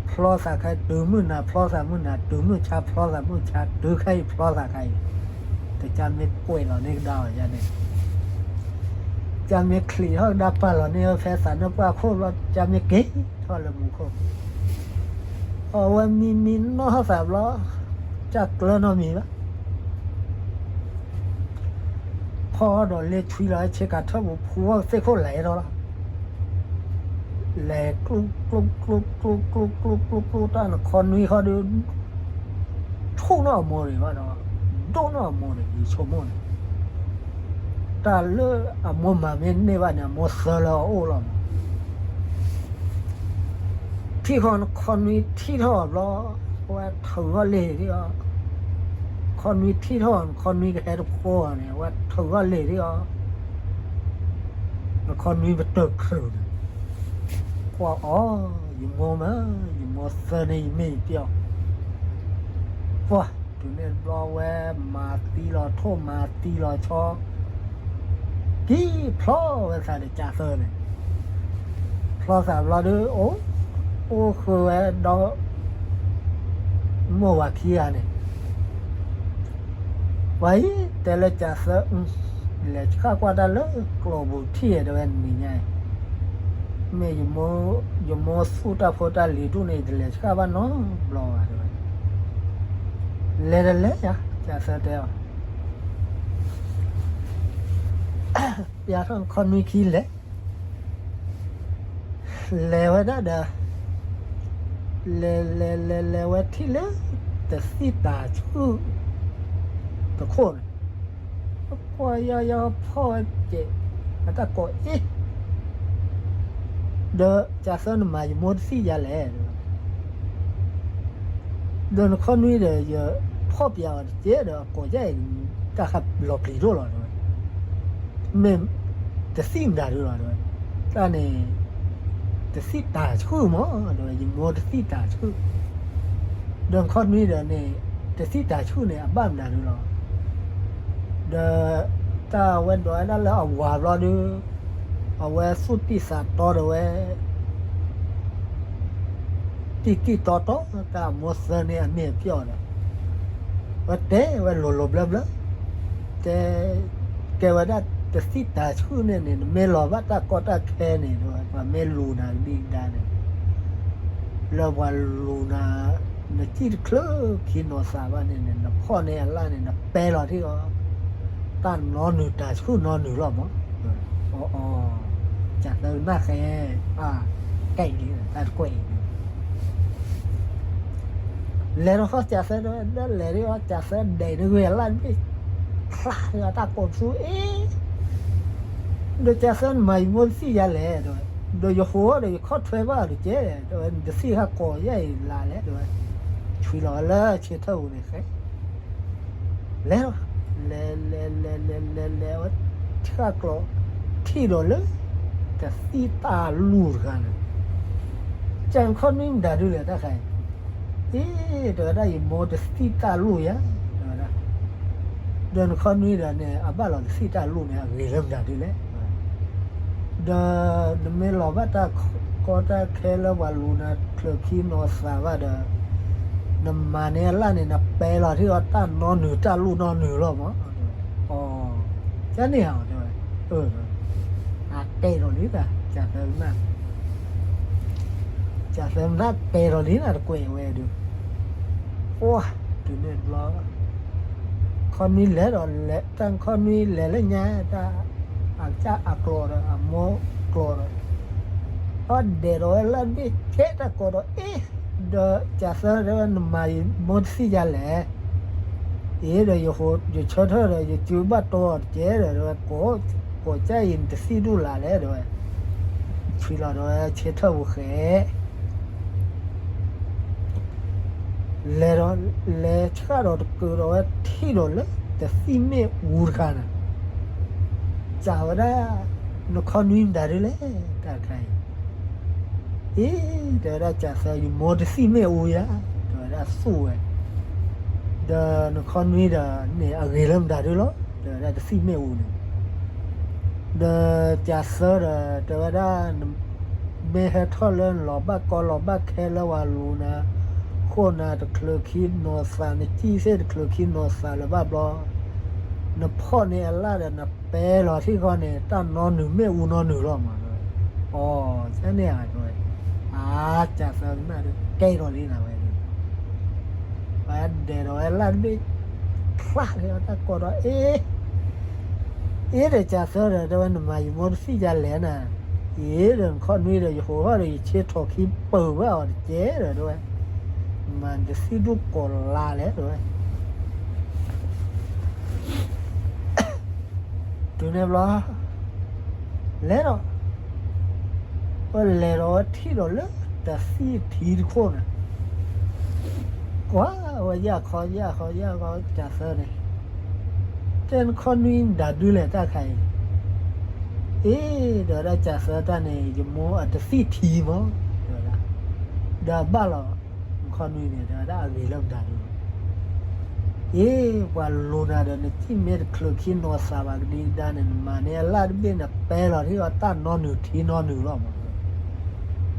ဖျီသးခါအံၤ, တုၤမုၢ်နၤဖျီသးမုၢ်နၤ, တုၤမုၢ်ဆါဖျီသးမုၢ်ဆါ, တုၤခါအံၤဖျီသးခါအံၤ, တကၢ်မ့ၢ်ကွဲးလီၤန့ၢ်ကဒါအီၤယၤန့ၣ်, ကၢ်မ့ၢ်ချံးထီၣ်ကဒါပာ်လီၤန့ၢ်ဝဲဖဲသးနၢပှၢ်ခိၣ်ဘျီ ကၢ်မ့ၢ်က့ၤထီၣ်လၢမူခိၣ်, အဝဲမံမံနီၢ်ထီၣ်သးဘျီ, ကၢ်ကျၢၤနီတမံၤဘၣ် ဖီၣ်ဒီးလ့ၣ်ဆွံလီၤဆ့ကၤထၢၣ်ပူၤ ဖှူအီၣ်သ့ၣ်ခိၣ်လဲၤထီၣ်လီၤ, လဲၤကျိကျိကျိကျိကျိကျိကျိကျိ တၢ်နခီနွံဃီဒီး ဆူၣ်နီၣ်အမိၢ်န့ၣ်ဘၣ်ဒီး ဒိၣ်နီၣ်အမိၢ်န့ၣ် ယဆိကမိၣ်န့ၣ်, တၢ်လၢအမိၢ်မၤမ့ၢ်န့ၢ်ဘၣ်န့ၣ် အမိၢ်သၢလၢအအိၣ်လီၤမး ထံၣ်ဃီနခီနွံထံၣ်ထီၣ်အီၤဘျီ, အဝဲထုးထီၣ်လ့ၤဒံးအီၤ, နခီနွံထံၣ်ထီၣ်အီၤ နခီနွံကဟဲတဖိအီၤန့ၣ် အဝဲထုးထီၣ်လ့ၤဒံးအီၤ, နခီနွံပတၢၢ်ချုးန့ၣ်, ကွၢ်အီၤ, ယမိၢ်မး, ယမိၢ်သၢန့ၢ်ယမ့ၢ်ယပျီၢ်, ပှၤ, တုၤန့ၣ်တဘျီဝဲမၤသံလီၤထိၣ်မၤသံလီၤဆီ ကံဖျီဝဲသးဒီးကၢ်သၢန့ၣ်, ဖျီသးဘျီဒီး အိၣ်ဃုာ်ဝဲဒီး မိၢ်ဝၤခံဂၤန့ၣ်, ပှၤအံၤတဲလၢကၢ်သၢ, လဲၤဆှၣ်ကွၢ်တၢ်လၢကျိာ်ပူၤထံၣ်တဲဝဲနံၤညါအံၤ, မ့ၢ်ယမိၢ်သူၣ်တၢ်ဖိတၢ်လံၤဒူၣ်န့ၣ် ယတလဲၤဆှၣ်ဘၣ်နီတဘျီဘၣ်တဲဝဲ, လဲၤတလဲၤယၤ ကၢ်သၢတဲအီၤ ပျးထီၣ်နခီနွံခံလဲၤ, လဲၤဝဲဒၣ်ဒီး လဲၤလဲၤလဲၤလဲၤဝဲထံၣ်လၢ တသံၣ်တၤဆှုၣ်တခိၣ်န့ၣ်, ကွၢ်ယီယီဖီၣ်ဝဲကဲး အတၢ်ကိးအ့ၣ် ဒီးကၢ်သၢနမၤယမိၢ်တသံၣ်ယါလဲၣ် ဒီးနခီနွံဒီး ယဖီၣ်ပျးအီၤတကဲးဒီး အကိးယါအံၤ တၢ်ဃးလီၤပျံၤဒိၣ်လီၤတဲဝဲ, မ့ၢ်တသံၣ်မတၤဒုလီၤတဲဝဲ, တၢ်န့ၣ် တသံၣ်တၤဆှုၣ်မးတဲဝဲ, ယမိၢ်တသံၣ်တၤဆှုၣ်, ဒီးနခီနွံဒီးန့ၣ် တသံၣ်တၤဆှုၣ်န့ၣ် အဘၣ်မတၤဒုလီၤ, ဒီးတၢ်ဝဲဒိးဝဲဒၣ်လၢအဝၤဘျီဒီး အဝဲသူၣ်တံၢ်သးတီဒီးဝဲ တ သံၣ်ကံၢ်တီတီ တၢ်အမိၢ်သၢန့ၢ်အမ့ၢ်အပျီၢ်ဒီး ဝဲတဲဝဲလိၤလိၤဘျၢဘျၢ, တဲ, ကဲဝဲဒၣ်တသံၣ်တၢ်ဆှုၣ်န့ၣ်န့ၣ် နမ့ၢ်လီၤဘၣ်တၢ်ကီတၢ်ခဲန့ၣ် ပှၤမ့ၢ်လူၤနၤကဒံကဒါန့ၣ်, လၢပှၤလူၤနၤ, နစံၣ်တချုးခံနီၤသးဘၣ်န့ၣ်န့ၣ် နဖီၣ်န့ၢ်အလၣ်န့ၣ် နပဲလီၤထံၣ်အီၤ တၢ်နီနုာ်တၢ်ဆှုၣ်နီနုာ်လီၤမး. အ, ကၢ်သၢကနၣ်ဃဲ, အ, ကဲအံၤလံ တၢ်တကွဲးအံၤန့ၣ် လဲၤထီၣ်ဃီ ကၢ်သၢတဲဝဲ ဒီးလဲၤထီၣ်ဃီ ကၢ်သၢဒဲးန့ၢ်ဝဲအလၣ်တဘ့ၣ်, ချါထီၣ်တၢ်ကိးပသူအ့, ဒီးကၢ်သၢနမၤယမိၢ်တသံၣ်ယၤလဲၣ် တဲဝဲ, ဒီးယဟိဒီးယခီၣ်ထွဲဘၣ်အီၤတကဲ, တဲဝဲ နတသံၣ်ဃာ်ကိးယဲၢ်အံၤလၢ်လဲၣ် တဲဝဲ, ဆွံလီၤဝဲလၢဆ့ထၢၣ်ပူၤန့ၣ်ဃဲ လဲၤလီၤ, လဲၤလဲၤလဲၤလဲၤလဲၤလဲၤဝဲ ဆၣ်ကျီၤ ထံၣ်ဒီးလၢ တသံၣ်တၢ်လူၢ်တဂၤန့ၣ်, ကၢ်နခီနွံမတၤဒုလဲၣ်တၢ်ခါအံၤ, အ့ တဲဝဲဒၣ် ယမိၢ်တသံၣ်တၢ်လူၢ်ယၤ တဲဝဲဒၣ်, ဒီးနခီနွံဒီးန့ၣ် အဘၣ်လီၤတသံၣ်တၢ်လူၢ်န့ၣ် အဂ့ၤလၢမတၤဒုလဲၣ် ဒီးနမ့ၢ်လီၤဘၣ်တၢ်ကီတၢ်ခဲလၢပှၤလူၤနၤတချုးခံနီၤသးဘၣ်ဒီး နမၤန့ၢ်အလၣ်န့ၣ် နပဲလီၤထံၣ်အီၤတၢ်နီနုာ်တၢ်လူၢ်နီနုာ်လီၤမး, အ, ကန့ၣ်ဧါ တဲဝဲ, အ, အတဲထီၣ်လံတၢ် ကၢ်သၢကနၣ် ကၢ်သၢကနၣ်တဲထီၣ်လံနၤတကွဲးဝဲဒီး, ပှၤ, တုၤန့ၣ်ဘျီ ခီနွံလဲၤဒီးလဲၤ တၢ်ခီနွံလဲၤလၢညါ တၢ်, အကၢ်အကျိၤဒီး အမိၢ်ကျိၤဒီး, အဒဲးဒီးဝဲလၢဘ့ၣ်ကဲတၢ်ကိးဒီး အ့, ဒီးကၢ်သၢတဲဝဲ နမၤယမိၢ်တသံၣ်ယၤလဲၣ်, အ့ ဒီးယဟိ ယဆၢထၢၣ်ဒီး ယစုဘၣ်တီအီၤတကဲဒီး တဲဝဲ ကိးကၢ်အံၤနတသံၣ်ဒူၣ်လၢ်လဲၣ် တဲဝဲ, ဆွံလီၤဒီးဝဲဆ့ထၢၣ်ပူၤဃဲ လဲၤဒီး လဲၤဆှၣ်ဒီးတကၢၤဒီးဝဲထံၣ်ဒီးလၢ တသံၣ်မ့ၣ်အူတခါန့ၣ်, စံးဝဲဒၣ် နခီနွံမတၤဒုလဲၣ် တၢ်တခါအံၤ, အ့ တဲဝဲဒၣ် ကၢ်သၢ ယမိၢ်တသံၣ်မ့ၣ်အူယၤ တဲဝဲဒၣ်သူၣ်ဝဲ, ဒီးနခီနွံဒီးန့ၣ် အဂ့ၤလၢမတၤဒုလီၤ တဲဝဲဒၣ် တသံၣ်မ့ၣ်အူန့ၣ် ဒီးကၢ်သၢဒီး တဲဝဲဒၣ် မ့ၢ်ဟဲထီၣ်လၢနလီၤဘၣ်ကီလီၤဘၣ်ခဲလၢပှၤလူၤနၤ ဃိၣ်နၤတချုးခံနီၤသး နစံၣ်သ့ၣ်တချုးခံနီၤသးလၢၤဘၣ်ဘျီ, နဖီၣ်န့ၢ်အလၣ်ဒီး နပဲလီၤထံၣ်ဃီန့ၣ် တၢ်နီနုာ်မ့ၣ်အူနီနုာ်လီၤမး တဲဝဲ, အီ ကန့ၣ်ဧါ တဲဝဲ, အါ ကၢ်သၢကနၣ်ဒီး ကဲထီၣ်လံနၤဝဲဒီး ပှၤဒဲးဒီးဝဲလၢတဘ့ၣ် ချါလီၤတၢ်ကိးဒီး အ့ အ့ဒီးကၢ်သၢဒီး တဲဝဲ နမၤယမိၢ်တသံၣ်ယၤလဲၣ်နၤ, အ့ဒီးနခီနွံဒီး ယဟိထီၣ်ဒီး ယဆ့ထီၣ်ခံပၢၢ်ဘၣ်အီၤတကဲဒီး တဲဝဲ, မၤနတသံၣ်ဒူၣ်ကိးလၢ်လဲၣ် တဲဝဲ တုၤန့ၣ်ဘျီ လဲၤဒီး ဝဲလဲၤဒီးဝဲထံၣ်ဒီးလၢတသံၣ်ထံတခိၣ်န့ၣ်, ကွၢ်ဝဲယၢ်ခီယၢ်ခီယၢ်ခီ ကၢ်သၢန့ၣ်, တဲနခီနွံမတၤဒုလဲၣ်တၢ်ခါအံၤ, အ့ တဲဝဲဒၣ်ကၢ်သၢတၢ်န့ၣ် ယမိၢ်အတသံၣ်ထံမး တဲဝဲဒၣ်, ဒီးအဘၣ်လီၤ နခီနွံန့ၣ် တဲဝဲဒၣ်အဂ့ၤလၢမတၤဒု အ့ ပှၤလူၤနၤဒီး နစံၣ်မ့ၢ်တချုးခံနီၤသးဘၣ်ကဒံကဒါန့ၣ် နမၤန့ၢ်အလၣ်တဘ့ၣ်န့ၣ် ပဲလီၤထံၣ်အီၤတၢ်နီနုာ်ထံနီနုာ်လီၤမး,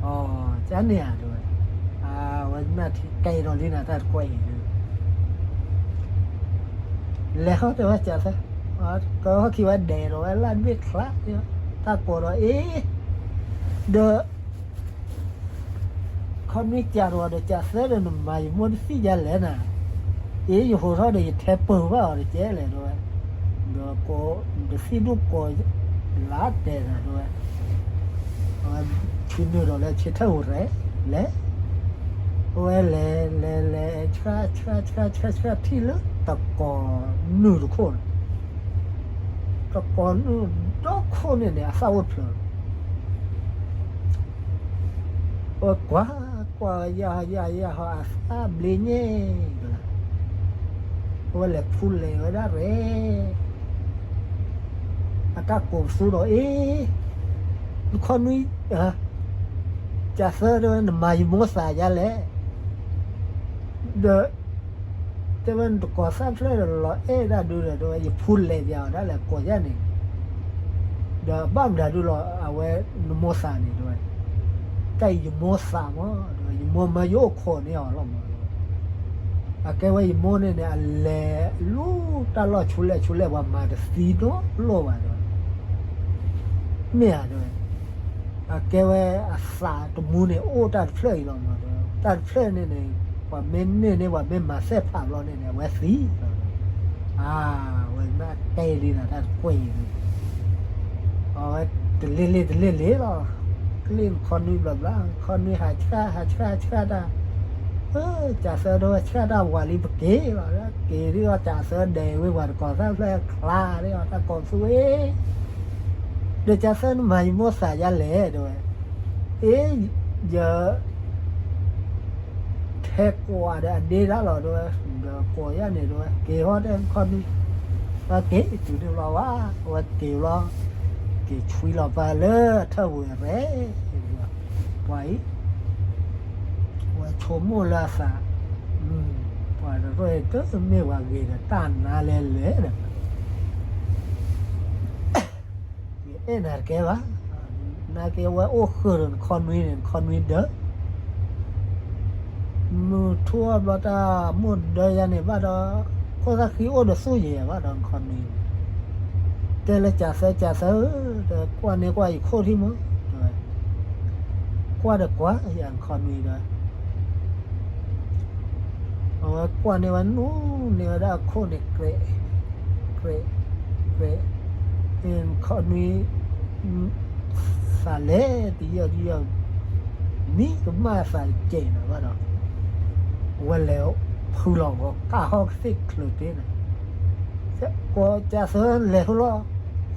အီ ကန့ၣ်ဧါ တဲဝဲ, အဝဲကနၣ်ထံကဲထီၣ်လံနၤတၢ်တကွဲးအံၤဒီး လဲၤဃီတဲဝဲကၢ်သၢ, ကဟီၣ်ခံဝဲဒဲးဒီးဝဲလၢ်တဘ့ၣ်ချါ, တၢ်ကိးဒီးအ့ ဒီး ခီနွံကၢ်ဒီး ဒီးကၢ်သၢဒီး နမၤယမိၢ်တသံၣ်ယၤလဲၣ်နၤ, အ့ ယဟိထီၣ်ဒီး ယထဲပၢၢ်ဘၣ်အီၤတကဲလဲၣ် တဲဝဲ, ဒီးကိး တသံၣ်ဒူၣ်ကိးလၢတဲနၤ တဲဝဲ, အဝဲဆ့နုာ်ဒီးလၢဆ့ထၢၣ်ပူၤရဲ လဲၤ, အဝဲလဲၤလဲၤလဲၤ ဆှၣ်ဆှၣ်ဆှၣ်ဆှၣ်ဆှၣ် ထံၣ်လၢတကိးနုာ်တခိၣ်န့ၣ်, တကိးနုာ်ဒီခိၣ်န့ၣ်န့ၣ် အသၣ်အိၣ်တဖျၢၣ်လီၤ အဝဲကွၢ် ကွၢ်ဝဲယၢ်ဟီယၢ်ဟီယၢ်ဟီ အသၣ်ဘျ့ညါကလၤ, အဝဲလဲၤဖူလဲၤဝဲဒၣ်ရဲ အတၢ်ကိးပသူဒီး အ့ နခီနွံ ကၢ်သၢတဲဝဲ နမၤယမိၢ်သးယၤလဲၣ်, ဒီး တဲဝဲ နတကိးသၣ်ဖျၢၣ်ဒီး လီၤအဲၣ်ဒၣ်ဒုဒီး တဲဝဲ ယဖူလဲၤပၠးအီၤဒၣ်လဲာ်ကိးယၤန့ၣ်, ဒီးဘၣ်မတၤဒုလီၤ အဝဲနမိၢ်သးန့ၣ် တဲဝဲ, တၢ်အံၤယမိၢ်သးမး, ယမိၢ်မၢယအိၣ်ခိးန့ၢ်အီၤလီၤမး. အကဲဝဲယမိၢ်န့ၣ်န့ၣ် အလဲၤလူၤတၢ်လီၢ်ဆူလဲၣ်ဆူလဲၣ် ပှၤမၤတသံနီတဘျီဘၣ်ဒီး မ့ၢ်ဧါတဲဝဲ, အကဲဝဲအသးတမူန့ၣ် အိၣ်တၢ်တဖျၢၣ်အံၤလီၤမးတဲဝဲ, တၢ်တဖျၢၣ်န့ၣ်န့ၣ် ပှၤမ့ၢ်န့ၢ်န့ၢ် ပှၤမ့ၢ်မၤသ့ၣ်ဖးဘျီန့ၣ်န့ၣ် အဝဲသံလီၤ. အါ, ဝဲမ့ၢ်တဲလံနၤတၢ်တကွဲၢ်အံၤန့ၣ် အဝဲတလ့ၢ်လ့ၢ်တလ့ၢ်လ့ၢ်လီၤ. ကျ့ၣ်နခီနွံဘျီဘျီ ခီနွံဟးဆှၣ်ဟးဆှၣ်ဆှၣ်တၢ်, ကၢ်သၢဒိဆှၣ်တၢ်ဝးလံပက့ၤလီၤ. က့ၤဒ်အီၤကၢ်သၢဒဲးဝ့ၤဝၤတကိးသၣ်ဖျၢၣ်ချါဒ်အီၤ တၢ်ကိးသူဝဲ ဒီးကၢ်သၢနမၤယမိၢ်သးယါလဲၣ်တဲဝဲ, အ့ ယ ထဲကွၢ်ဒီးအဒ့ဒၣ်လီၤ တဲဝဲ, ဒီးကွၢ်ယါန့ၣ်တဲဝဲ က့ၤဟီတဲနခီနွံ, က့ၤတုၤန့ၣ်ဘျီဝဲ, အဝဲက့ၤဘျီ, က့ၤဆွံလီၤပၢ်လၢအထၢၣ်ပူၤရဲၣ်, ပှၤအံၤ, ဝဲဆိကမိၣ်လၢအသး, ပှၤတရၢၢ်တမ့ၢ်ပှၤဂ့ၤဒီးတၢ်နါလဲၤလဲၤဒီး ယအဲၣ်နၤတကဲဘၣ်, နာ်က့ဝဲအိၣ်ဃုာ်ဒီးနခီနွံန့ၣ် နခီနွံဒၢ, မုၢ်ထူၣ်အဘျီတၢ်မိၢ်ဒၢယါန့ၣ်ဘၣ်ဒီး, ခိၣ်သၣ်ဃံအိၣ်ဒီးသူၣ်ယဲၢ်ဘၣ်ဒီးနခီနွံန့ၣ်, တဲလၢကၢ်သၢကၢ်သၢ, ကွၢ်န့ၢ်ကွၢ်ယခိၣ်ထံမး, ကွၢ်ဒီးကွၢ်ယၤနခီနွံဒီး အဝဲကွၢ်န့ၢ်ဝဲနူန့ၢ်ဝဲဒၣ်အခိၣ်န့ၣ် ကြဲး, ကြဲး, ကြဲး, ခီနွံ, သးလဲၤတယီၢ်တယီၢ်, မံကမၣ်သးတကဲးနၤဘၣ်ဒီး, ဝဲလဲၤဖုလီၤဂီၤကၢ်ဟီၣ်ကသ့ၣ်ချုးတ့ၢ်နၤ, ကိးကၢ်သၢလဲၤထူလီၤ,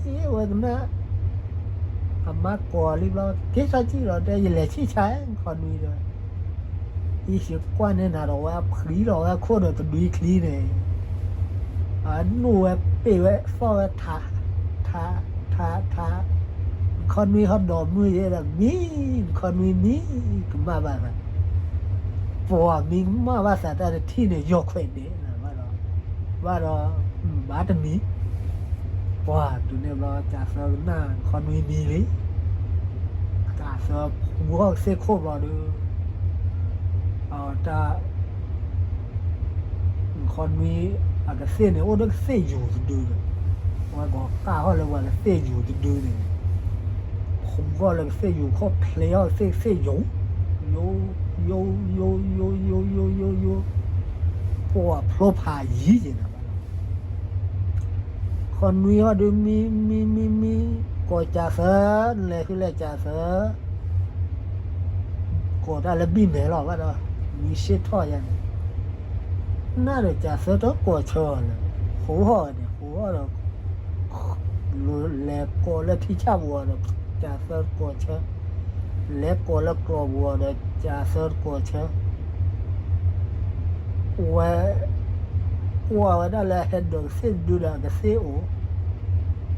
အ့ ဝဲကနၣ် အမါကိးလံဘျီ က့ၤထီၣ်ကံၣ်လီၤ တဲ ယလဲၤဆံၣ်ဆါနခီနွံဒီး ယကွၢ်န့ၢ်နၤဒီးဝဲအဖှံလီၤဝဲအခိၣ်ဒီးတဒွံချံန့ၣ်, အနူၢ်ဝဲပ့ၢ်ဝဲသီၣ်ဝဲထး, ထး, ထး, ထး, နခီနွံဟီၣ်ဒီးမုၢ်ယဲဒီးမံ, နခီနွံမံ, ကမၣ်ဘၣ်သး, ပှၤမံကမၣ်ဘၣ်သးတၢ်တထံၣ်န့ၣ် ယီၢ်ခွဲးဒဲးနၤဘၣ်ဒီး, ဘၣ်ဒီး, ဘၣ်တမံၤ, ပှၤတုၤန့ၣ်ဘျီ ကၢ်သၢကနၣ်နခီနွံမံလံ ကၢ်သၢဖှူထီၣ်ကသ့ၣ်ခိၣ်ဘျီဒီး, အတၢ်, နခီနွံ, အကသ့ၣ်န့ၣ် အိၣ်ဒီးကသ့ၣ်ယူၤတဒုဒီး, ဝဲဂီၤကၢ်ဟီၣ်လၢပှၤကသ့ၣ်ယူၤတဒုန့ၣ်, ဖှူထီၣ်လၢကသ့ၣ်ယူၤခိၣ်ဖျ့အီၤကသ့ၣ်ကသ့ၣ်ယူၤ, ယူၤ, ယူၤ, ယူၤ, ယူၤ, ယူၤ, ယူၤ, ယူၤ, ယူၤ, ပှၤဖျိဖးယံၤယဲနၤဘၣ်လီၤ ခီနွံဟီၣ်ဒုးမံ, မံ, မံ, မံ, ကိးကၢ်သၢ, နလဲၤဃုလဲၤကၢ်သၢ, ကိးတၢ်လၢဘံၣ်မဲာ်လီၤဘၣ်ဒီး, မံဆ့ၣ်ထီၣ်ယါန့ၣ်, နၢ်ဒီးကၢ်သၢတကိးဆၢအီၤလၢၤ, ဃိဟီၣ်န့ၣ် ဃိဟီၣ်ဒီး, လဲၤကိးလၢထံဆၣ်ပူၤအီၤဒီး, ကၢ်သၢတကိးဆၢ, လဲၤကိးလၢကျီၢ်ပူၤအီၤဒီး ကၢ်သၢတကိးဆၢ ဝဲ, ကွၢ်ဝဲဒၣ်လၢအဟဲဒိးကသ့ၣ်တဒုဒီးအကသ့ၣ်အိၣ်,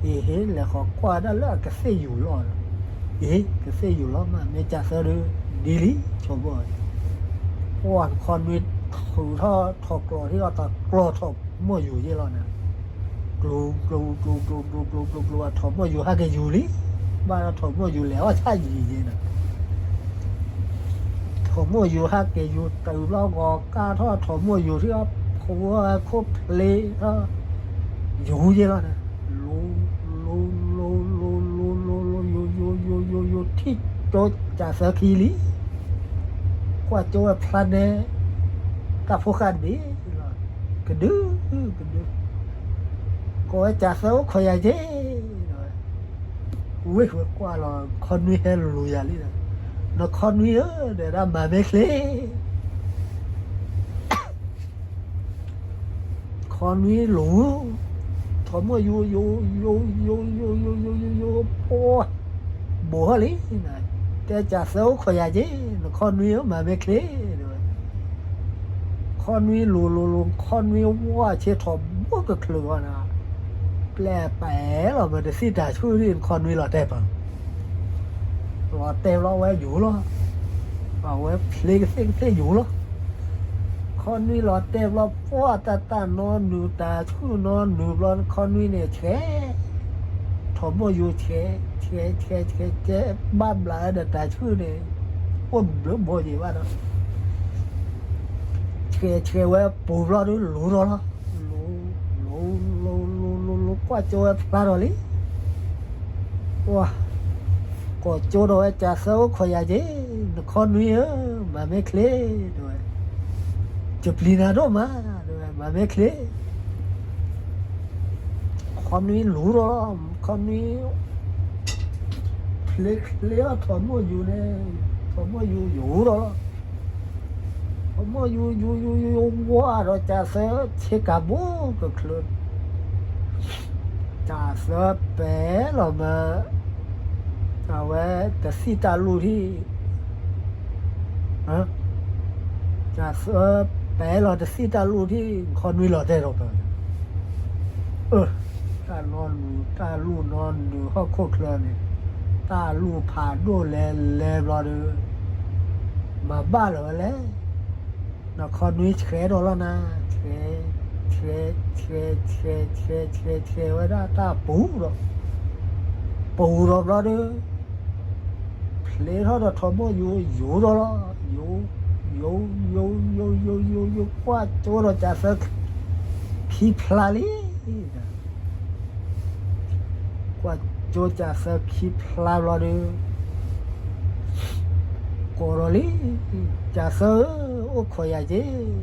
အ့ဟ့ လဲၤဃီၤကွၢ်ဝဲဒၣ်လၢအကသ့ၣ်ယူၤလီၤဒီး, အ့ ကသ့ၣ်ယူၤလီၤမး မ့ၢ်ကၢ်သၢဒုး, ဒ်လံ, ဆိဘီၣ်, ကွၢ်နခီနွံထုးထီၣ်ထီၣ်ကျီၢ်ထံအီၤတကျီၢ်ထီၣ်မိၢ်ယူၤယဲလီၤနၤ, ကျူၤ, ကျူၤ, ကျူၤ, ကျူၤ, ကျူၤ, ကျူၤ, ကျူၤ, ထီၣ်မိၢ်ယူၤဟဲက့ၤယူၤလံ, ဘၣ်ဒီးထီၣ်မိၢ်ယူၤလဲၤအီၣ်ဆၣ်ယံၤယဲနၤ ထီၣ်မိၢ်ယူၤဟဲက့ၤယူၤတုၤဘျီဂီၤကၢ်ထီၣ် ထီၣ်မိၢ်ယူၤထံအီၤ ဖှူအီၤခိၣ်ဖျ့ထီၣ်, ယူၤယဲလီၤနၤ, လူၤ, လူၤ, လူၤ, လူၤ, လူၤ, လူၤ, လူၤ, ယူၤ, ယူၤ, ယူၤ, ယူၤ, ယူၤ, ထံၣ်ကၠိကၢ်သၢခံလံ, ကွၢ်ကၠိဝဲဖျါနဲ, တၢ်ဖိဃၢ်တဘ့ၣ်လီၤ, ကဒု, ကဒု, ကိးဝဲကၢ်သၢအိၣ်ခိးယၤက့ၤ ဝ့ၢ်ဝဲကွၢ်လီၤ ခီနွံဟဲလူၤယၤလံဒီး, နခီနွံဧၢ ဒီးဒၣ်မၤမ့ၢ်ချ့ ခီနွံလူၤ, ထီၣ်မိၢ်ယူၤ, ယူၤ, ယူၤ, ယူၤ, ယူၤ, ယူၤ, ယူၤ, ယူၤ, ယူၤ, ပှၤ, ဘူးထီၣ်လံ, တဲကၢ်သၢအိၣ်ခိးယၤက့ၤ နခီနွံဧၢ မၤမ့ၢ်ချ့ တဲဝဲ ခီနွံလူၤလူၤလူၤ ခီနွံဝါဆ့ထီၣ်ဘိကချုးဂီၤနၤ, ပျဲၢ်ပဲာ်လီၤမ့ၢ်တသံတၤဆှုၣ်ဒ်ခီနွံလီၤတဲာ်ပာ်, လီၤတဲာ်ဘျီဝဲယူၤလီၤ, အဝဲဖျ့ကသ့ၣ်ကသ့ၣ်ယူၤလီၤ, ခီနွံလီၤတဲာ်ဘျီပှၢ်တၢ်တၢ်နီနုၤတၤဆှုၣ်နီနုၤဘျီ ခီနွံန့ၣ်ဆဲး ထီၣ်မိၢ်ယူၤဆဲး ဆဲး ဆဲး ဆဲး ဆဲး ဘၣ်ဘျးဒီးတၤဆှုၣ်န့ၣ် အိၣ်ဘျၢဘီယံၤဘၣ်ဒီး ဆှဲးဆှဲးဝဲပူၤဘျီဒုးလူၤဒီးလီၤ. လူၤ လူၤ လူၤ လူၤ လူၤ လူၤ ကွၢ်ကၠိဝဲဖျါထီၣ်လံ. ဝါ ကိးကၠိဒီးဝဲ ကးသၢအိၣ်ခိးယၤက့ၤ, နခီနွံဧၢ, မၤမ့ၢ်ချ့, တဲဝဲ, ယပျံၤနၤဒိၣ်မး, တဲဝဲ, မၤမ့ၢ်ချ့. ခီနွံလူၤဒီးလီၤ, ခီနွံ ဖျ့ချ့အီၣ်ထိးမိၢ်ယူၤန့ၣ်, ထိးမိၢ်ယူၤယူၤဒီးလီၤ. ထိးမိၢ်ယူၤ ယူၤ ယူၤ ယူၤ ယူၤ ဝါဒီးကးသၢဆ့ကၤဘိကချုး, ကးသၢပဲာ်လီၤမး, အဝဲတသံၣ်တၢ်လူၢ်ထံၣ် ကးသၢပဲာ်လီၤတသံၣ်တၢ်လူၢ်ထံၣ် ခီနွံလီၤတဲာ်ဒီးပၢၤ, အၢ တၢ်နီနုၤ တၢ်လူၢ်နီနုၤဟီၣ်ခိၣ်ချၢန့ၣ်, တၢ်လူၢ်ဖးဒိၣ်လဲၤလဲၤဘျီဒီး, မၤဘၣ်လၢၤဝဲလဲၣ်. နခီနွံဆှဲးဒီးလီၤနၤ, ဆှဲး ဆှဲး ဆှဲး ဆှဲး ဆှဲး ဆှဲး ဆှဲးဝဲဒၣ်တၢ်ပူၤဒီး, ပူၤဒီးဘျီဒီး ဖျ့ထီၣ်ဒီးထိးမိၢ်ယူၤ ယူၤဒီးလီၤ, ယူၤ ယူၤ ယူၤ ယူၤ ယူၤ ယူၤ ယူၤ ကွၢ်ကၠိဒီးကးသၢခံဖျါလံ. ကွၢ်ကၠိကးသၢခံဖျါဘျီဒီး ကိးဒီးလံ, ကးသၢဧၢ, အိၣ်ခိးယၤက့ၤ. ကး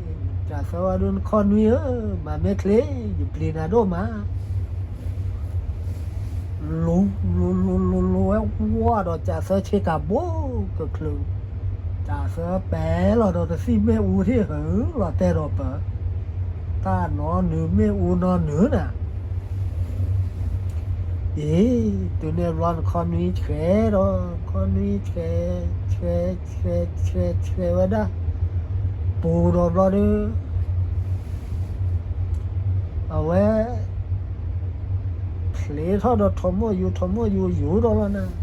သၢဝဲဒုး နခီနွံဧၢ, မၤမ့ၢ်ချ့, ယပျံၤနၤဒိၣ်မး. လူၤ လူၤ လူၤ လူၤ လူၤဝဲဝါဒီးကးသၢဆ့ကၤဘိကချုး, ကးသၢပဲာ်လီၤဒီးတသံၣ်မ့ၣ်အူထံၣ် ဟုလီၤတဲာ်ဒီးပၢၤ, တၢ်နီနုၤမ့ၣ်အူနီနုၤနၤ အံၤ တုၤန့ၣ်ဘျီနခီနွံဆှဲးဒီး, နခီနွံဆှဲး, ဆှဲး ဆှဲး ဆှဲး ဆှဲးဝဲဒၣ်, ပူၤဒီးဘျီဒီး အဝဲ ဖျ့ထီၣ်ဒီးထိးမိၢ်ယူၤ, ထိးမိၢ်ယူၤယူၤဒီးလီၤနၤ,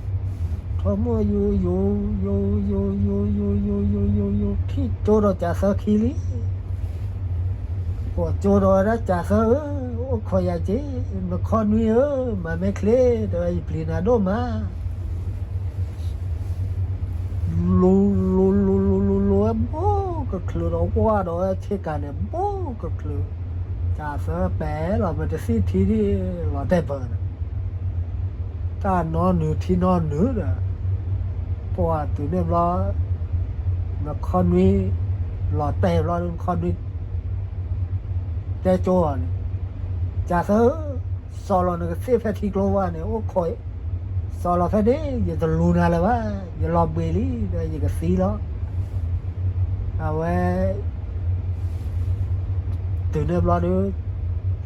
ထိးမိၢ်ယူၤယူၤ ယူၤ ယူၤ ယူၤ ယူၤ ယူၤ ယူၤ ယူၤ ယူၤ ထံၣ်ကၠိဒီးကးသၢခံလံ. ကိးကၠိဒီးဝဲဒၣ် ကးသၢဧၢ, အိၣ်ခိးယၤက့ၤ, နခီနွံဧၢ, မၤမ့ၢ်ချ့, တဲဝဲ ယပျံၤနၤဒိၣ်မး. လူၤ လူၤ လူၤ လူၤ လူၤ လူၤဝဲဘိကချုးဒီး ဝါဒီးဝဲဆ့ကၤန့ၣ် ဘိကချုး, ကးသၢပဲာ်လီၤမးတသံၣ်ထံထံၣ် လီၤတဲာ်ပၢၤန့ၣ်, တၢ်နီနုၤထံနီနုၤဒီး, ပှၤတုၤန့ၣ်ဘျီ နခီနွံ လီၤတဲာ်ဘျီ နခီနွံ တဲကၠိအီၤန့ၣ်, ကးသၢ စီၤလီၤနကသ့ၣ်ဖဲထံကျိဝါန့ၣ် အိၣ်ခိး, စီၤလီၤဖဲန့ၣ် ယတလူၤနၤလၢၤဘၣ်, ယလီၤဘှံးလံဒီး ယကသံလီၤ. အဝဲ တုၤန့ၣ်ဘျီဒီး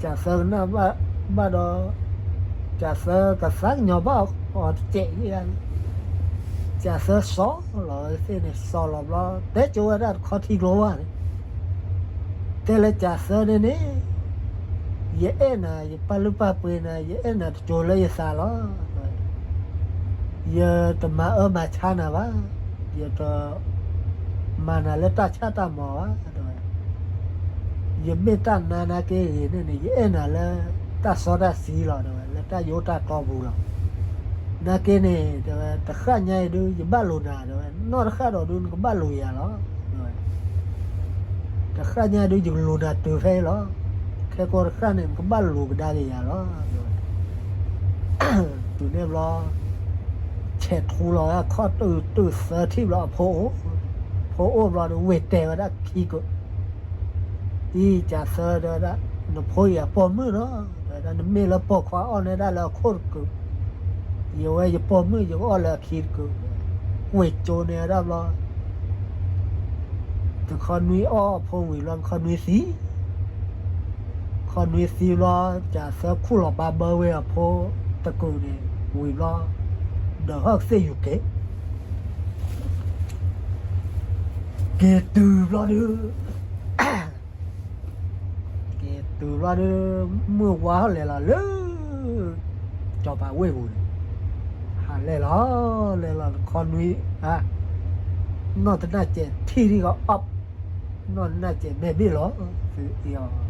ကးသၢကနၣ်ဘၣ်ဒီး, ကးသၢကသးကညီၤဘၣ်အီၤတစဲး, ကးသၢစီၤလီၤဝဲသ့ၣ်န့ၣ် စီၤလီၤဘျီ တဲကၠိဝဲဒၣ်တခီထံကျိဝါန့ၣ်, တဲလၢကးသၢန့ၣ်န့ၣ်, ယအဲၣ်နၤ, ယပာ်လုၢ်ပာ်ပှ့ၤနၤ, ယအဲၣ်နၤတကၠိၤလၢယသးလီၤ. ယတမၤအၢမၤဆါနၤဘၣ်, ယတမၤနၤလၢတၢ်ဆၣ်တၢ်မီၤဘၣ်, တဲဝဲ, ယမ့ၢ်တၢ်နါနာ်က့ဂ့ၤန့ၣ်န့ၣ် ယအဲၣ်နၤလၢတၢ်စီတၢ်ဆှံလီၤ, တဲဝဲ, လၢတၢ်ယိၣ်တၢ်တီပူၤလီၤ. နာ်က့န့ၣ် တဲဝဲ, တဃၣ်ညါအံၤဒုး ယဘၣ်လိာ်နၤ, တဲဝဲ, နီၢ်တဃၣ်ဒီးဒုး နကဘၣ်လိာ်ယၤလီၤ, တဲဝဲ. တဃၣ်ညါဒုး ယကလိၤနၤတုၤဖဲအံၤလီၤ. ခဲကိာ်တဃၣ်န့ၣ် နကဘၣ်လိၤကဒါက့ၤယၤလီၤ, တဲဝဲ. တုၤန့ၣ်ဘျီ ဆဲးထူလီၤအခီၣ်တုာ်တုာ်သၢထံၣ်ဘျီ အဖိအိၣ်, ဖိအိၣ်ဘျီဒီး ဝ့ၢ်တဲာ်ဝဲဒၣ်ခံကုာ်, အံၤ ကးသၢ တဲဝဲဒၣ်, နဖိအံၤအပိာ်မုၣ်နီၤ, တဲဝဲဒၣ်, နမ့ၢ်လၢပိာ်ခွါအီၣ်န့ၢ်ဒၣ်လၢအခိၣ်တကုာ်, ယဝဲယပိာ်မုၣ် ယကအီၣ်လၢအခံတကုာ်, ဝ့ၢ်ကၠိန့ၢ်ဝဲဒၣ်ဘျီ နခီနွံအီၣ်အဖိဝံၤဘျီ နခီနွံသံ, ခီနွံသံဘျီ ကးသၢခူၣ်လီၤဘါဘၢဝဲအဖိတကုာ်န့ၣ်ဝံၤဘျီ ဒီးဟီၣ်ကသ့ၣ်ယူၤက့ၤ, က့ၤတုၤဘျီဒုး က့ၤတုၤဘျီဒုး မုၢ်ဝါဟီၣ်လဲၤလီၤလၢ စီၤပၤဝ့ၢ်ပူၤန့ၣ်, ဟးလဲၤလီၤ လဲၤလီၤနခီနွံ, နီၢ်တနၢ်စဲးထံၣ်ထံၣ်ကီးအီၣ်, နီၢ်တနၢ်စဲးမဲာ်ဘ့ၣ်လီၤ, သုအံၤအီၤ,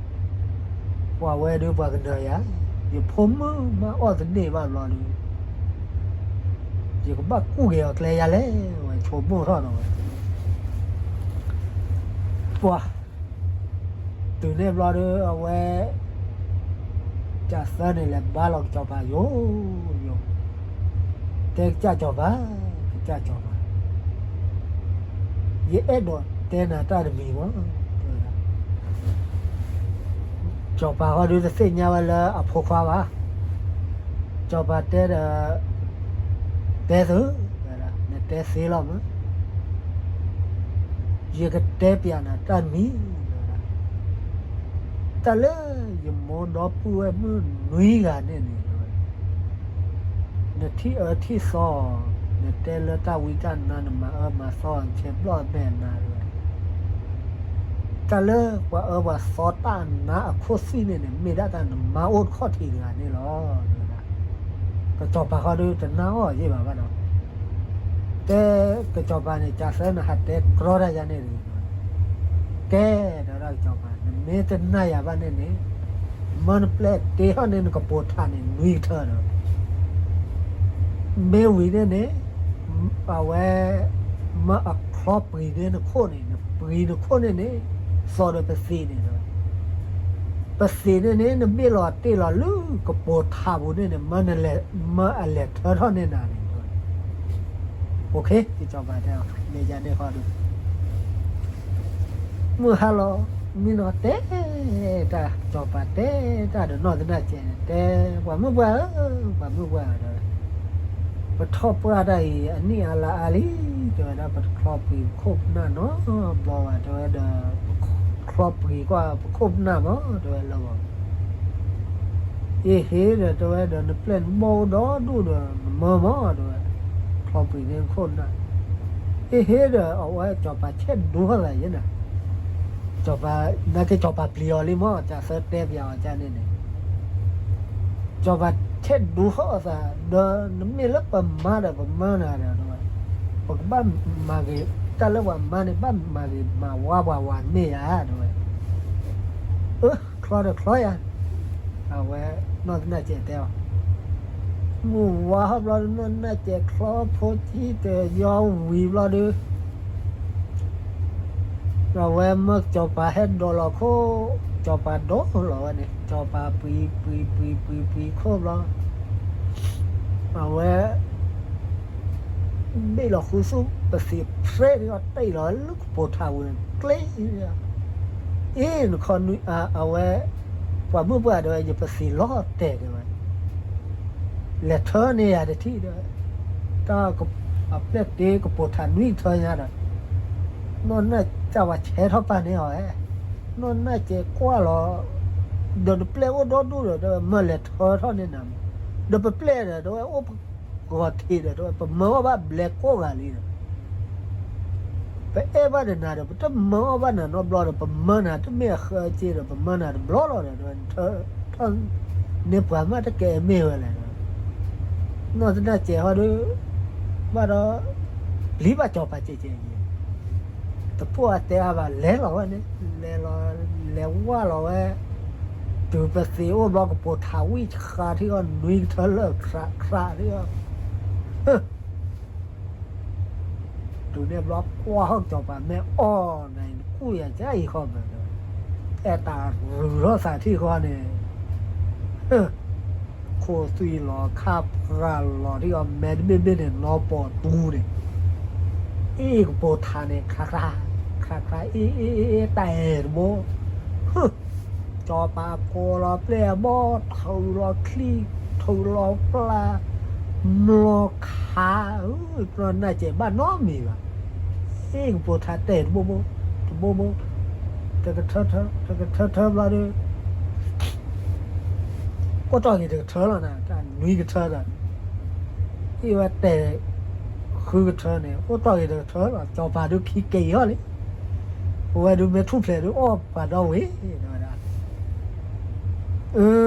ပှၤဝဲဒုးပှၤကနၢၤယၤ, ယဖိမုၣ်မ့ၢ်အီၣ်တန့ၢ်ဘၣ်ဘျီဒုး ယကဘၣ်ကူၣ်က့ၤအီၤကျဲယၤလဲၣ်, ဝဲဆိကမိၣ်ထီၣ်နီၤဝဲ ပှၤ တုၤန့ၣ်ဘျီဒီး အဝဲ ကၢ်သၢန့ၣ် လဲၤဘါလီၤကစီၤပၤယိာ်ယိာ်, တဲကစၢ်စီၤပၤ, ကစၢ်စီၤပၤ, ယအဲၣ်ဒိးတဲနၤတၢ်တမံၤမး, တဲဝဲဒၣ်. စီၤပၤဃီဒုးတသ့ၣ်ညါဝဲလၢအဖိခွါဘၣ်. စီၤပၤတဲဒီး တဲသု, တဲဒၣ် နတဲသ့လီၤမး, ယကတဲပျးနၤတၢ်တမံၤ, တဲဝဲဒၣ်. တၢ်လၢယမိၢ်ဒီပုၢ်ဝဲၢ်မုၣ်နွံဂၤန့ၣ်န့ၣ် တဲဝဲ, နထံၣ်အၢထံၣ်သီ, နတဲလၢတၢ်ဝံတၢ်နါ နမၤအၢမၤသီ နဆဲးဘျီၣ်မဲာ်နါ တဲဝဲ. တၢ်လၢပှၤအၢပှၤသီတၢ်နါအခိၣ်သ့ၣ်န့ၣ်န့ၣ် မ့ၢ်ဒၣ်တၢ်နမါအိၣ်တခီၣ်ထံးတဂၤန့ၣ်လီၤ, တဲဝဲဒၣ်. ကစီၤပၤဃီဒုးတနာ်အီၤယဲၢ်ဘၣ်ဘၣ်ဒီး တဲ ကစီၤပၤန့ၣ် ကၢ်သၢနဟးတဲကြီတၢ်ယါန့ၣ်တဂ့ၤ, ကဲ တဲဝဲဒၣ်ကစီၤပၤ နမ့ၢ်တနာ်ယၤဘၣ်န့ၣ်န့ၣ် မၢနပျဲၢ်တ့ထီၣ်န့ၢ်နကပိာ်ထးန့ၣ် နွံကထၢဒီး မ့ၢ်ဝံၤန့ၣ်န့ၣ် အဝဲ မၢအချီပှံၤန့ၢ်နခိၣ်န့ၣ် နပှံၤနခိၣ်န့ၣ်န့ၣ် သီဒီးပသံးန့ၣ်ဒီး ပသံးန့ၣ်န့ၣ် နဘ့ၣ်လီၤတ့ၢ်လီၤလၢကပိာ်ထးပူၤန့ၣ်န့ၣ် မၢအလဲၤထၢထီၣ်န့ၢ်နၤန့ၣ် ကစီၤပၤတဲအီၤ မ့ၢ်ယါန့ၣ်ဃီဒီး မုၢ်ဟါလီၤ မံနီၤတဲ တၢ် စီၤပၤတဲတၢ်ဒီးနီၢ်သနၢ်စဲးန့ၣ် တဲ ပှၤမုၣ်ပှၢ်ဧၢ, ပှၤမုၣ်ပှၢ်ဧၢ တဲဝဲ, ပထီၣ်ပှၢ်တၢ်အံၤ အနံၣ်အါလါအါလံ တဲဝဲဒၣ် ပတချီပှံၤပခိၣ်ပနၢ်နီတဘျီဘၣ် တဲဝဲဒီး ချီပှံၤကွၢ်ပခိၣ်ပနၢ်မး တဲဝဲလၢဂီၤ အ့ဟ့ဒီး တဲဝဲဒီး နပျဲၢ်နဘီၣ်အိၣ်ဒီဒူၣ်ဒီး နမၢမး တဲဝဲ, ချီပှံၤန့ၢ်ခိၣ်နၢ်, အ့ဟ့ဒီး အဝဲစီၤပၤဆဲးဒိထီၣ်သးယဲန့ၣ်, စီၤပၤ နာ်က့စီၤပၤပျံၤအီၤလံမး ကၢ်သၢတဲပျးအီၤကၢ်န့ၣ်န့ၣ် စီၤပၤဆဲးဒိထီၣ်သး ဒီးနမ့ၢ်လၢပမါဒီးပမၢနၤဒီး တဲဝဲ, ပကဘၣ်မၤဂ့ၤ တၢ်လၢပှၤမါန့ၣ် ဘၣ်မၤဂ့ၤမၤဝါပှၤဝၤမ့ၢ်ယါ တဲဝဲ အၢ ချီဒီးချီယၤ, အဝဲ နီၢ်သနၢ်စဲးတဲအီၤ, မုၢ်ဝါဟီၣ်ဘျီဒီး နီၢ်သနၢ်စဲးချီဖိဆံးတယီဝံၤဘျီဒီး အဝဲမၢစီၤပၤဟဲဒိးလီၤခိၣ်, စီၤပၤဒိးလီၤဝဲန့ၣ် စီၤပၤပှံၤပှံၤပှံၤပှံၤပှံၤခိၣ်ဘျီ အဝဲ ဘ့ၣ်လီၤဃုဆူပသံးဖြဲးဒီးတ့ၢ်လီၤလၢကပိာ်ထးပူၤန့ၣ် ကျ့ အ့ နခီနွံ အဝဲ ပှၤမုၣ်ပှၢ်တဲဝဲ ယပသံးလီၤတဲာ်တဲဝဲ, လဲၤထၢန့ၢ်ယၤတထံၣ်တဲဝဲ, တၢ်အပျဲၢ်တ့ကပိာ်ထးနွံကထၢညါဒီး နီၢ်နၢ်စၢ်ဝဲဆဲးထီၣ်ပာ်န့ၢ်အီၤဧဲ, နီၢ်နၢ်စဲးကွၢ်လီၤ, ဒီးနပျဲၢ်အိၣ်ဒီဒူၣ်ဒီး တဲဝဲမၢလဲၤထၢထီၣ်န့ၢ်နၤမး, ဒီးပပျဲၢ်ဒီး တဲဝဲအိၣ်ဂီၤထံးဒီး တဲဝဲ ပမၢအီၣ်ဘၣ်ဘျဲကိးဂၤလံဒီး ပအဲၣ်ဘၣ်ဒီးနၤဒီး ပတမၢအီၣ်ဘၣ်နၤနီတဘျီဒီး ပမၢနၤတမ့ၢ်အဃၢအစ့ဒီး ပမၢနၤတဘျီလီၤဒီး ထၢန့ၢ်ပှၤမးတကဲမ့ၢ်ဝဲလဲၣ်ဒီး နီၢ်သနၢ်စဲးဟီဒီး ဘၣ်ဒီး ပျံၤဘၣ်စီၤပၤစဲးစဲးယဲၢ် တပိၢ်အတဲအါဘၣ် လဲၤလီၤဝဲန့ၣ် လဲၤလီၤ လဲၤဝၢ်လီၤဝဲ တုၤပသံးအိၣ်ဘျီကပိာ်ထးဝံၣ်ဃးထံအီၤ နွံကထၢလၢခရးခရးထံအီၤ တုၤန့ၣ်ဘျီကွၢ်ဟီၣ်စီၤပၤမဲာ်အီၣ်နၤအံၤ နကူၣ်ယၤကအံၤဃီမး အဲၣ်တၢ်ရုၢ်ထီၣ်သးထံဃီန့ၣ် ခိၣ်သွံၣ်လီၤခါပြးလီၤထံအီၤ မဲာ်တဘ့ၣ်ဘ့ၣ်န့ၣ် နီၢ်ပိာ်တူန့ၣ် အ့ၣ်ကပိာ်ထးန့ၣ် ခရးခရး ခရးခရး အ့ၣ်အ့ၣ်အ့ၣ်အ့ၣ် တၢ်အဲၣ်တဘိ စီၤပၤကိးလီၤပျဲၢ်အဘီၣ် ထုးလီၤချံ ထုးလီၤပျၢ် မျိာ်ခး နီၢ်နၢ်စဲးဘၣ်နီတမံၤဘၣ် အ့ၣ်ကပိာ်ထးတဲာ်တဘိဘိ တဘိဘိ တကထၢထၢ တကထၢထၢဘျီဒီး အိၣ်တီၢ်ဂ့ၤတကထၢလီၤနၤ တၢ်နွံကထၢဒီး အ့ၣ်ဝဲတဲာ်ဃုကထၢန့ၣ် အိၣ်တီၢ်ဂ့ၤတကထၢလီၤ စီၤပၤဒုးခံက့ၤအီၤလံ အဝဲဒုးမ့ၢ်ထူၣ်ဖျဲးဒုးအီၣ်ပှၤဒီဝ့ၢ် တဲဝဲဒၣ် အၢ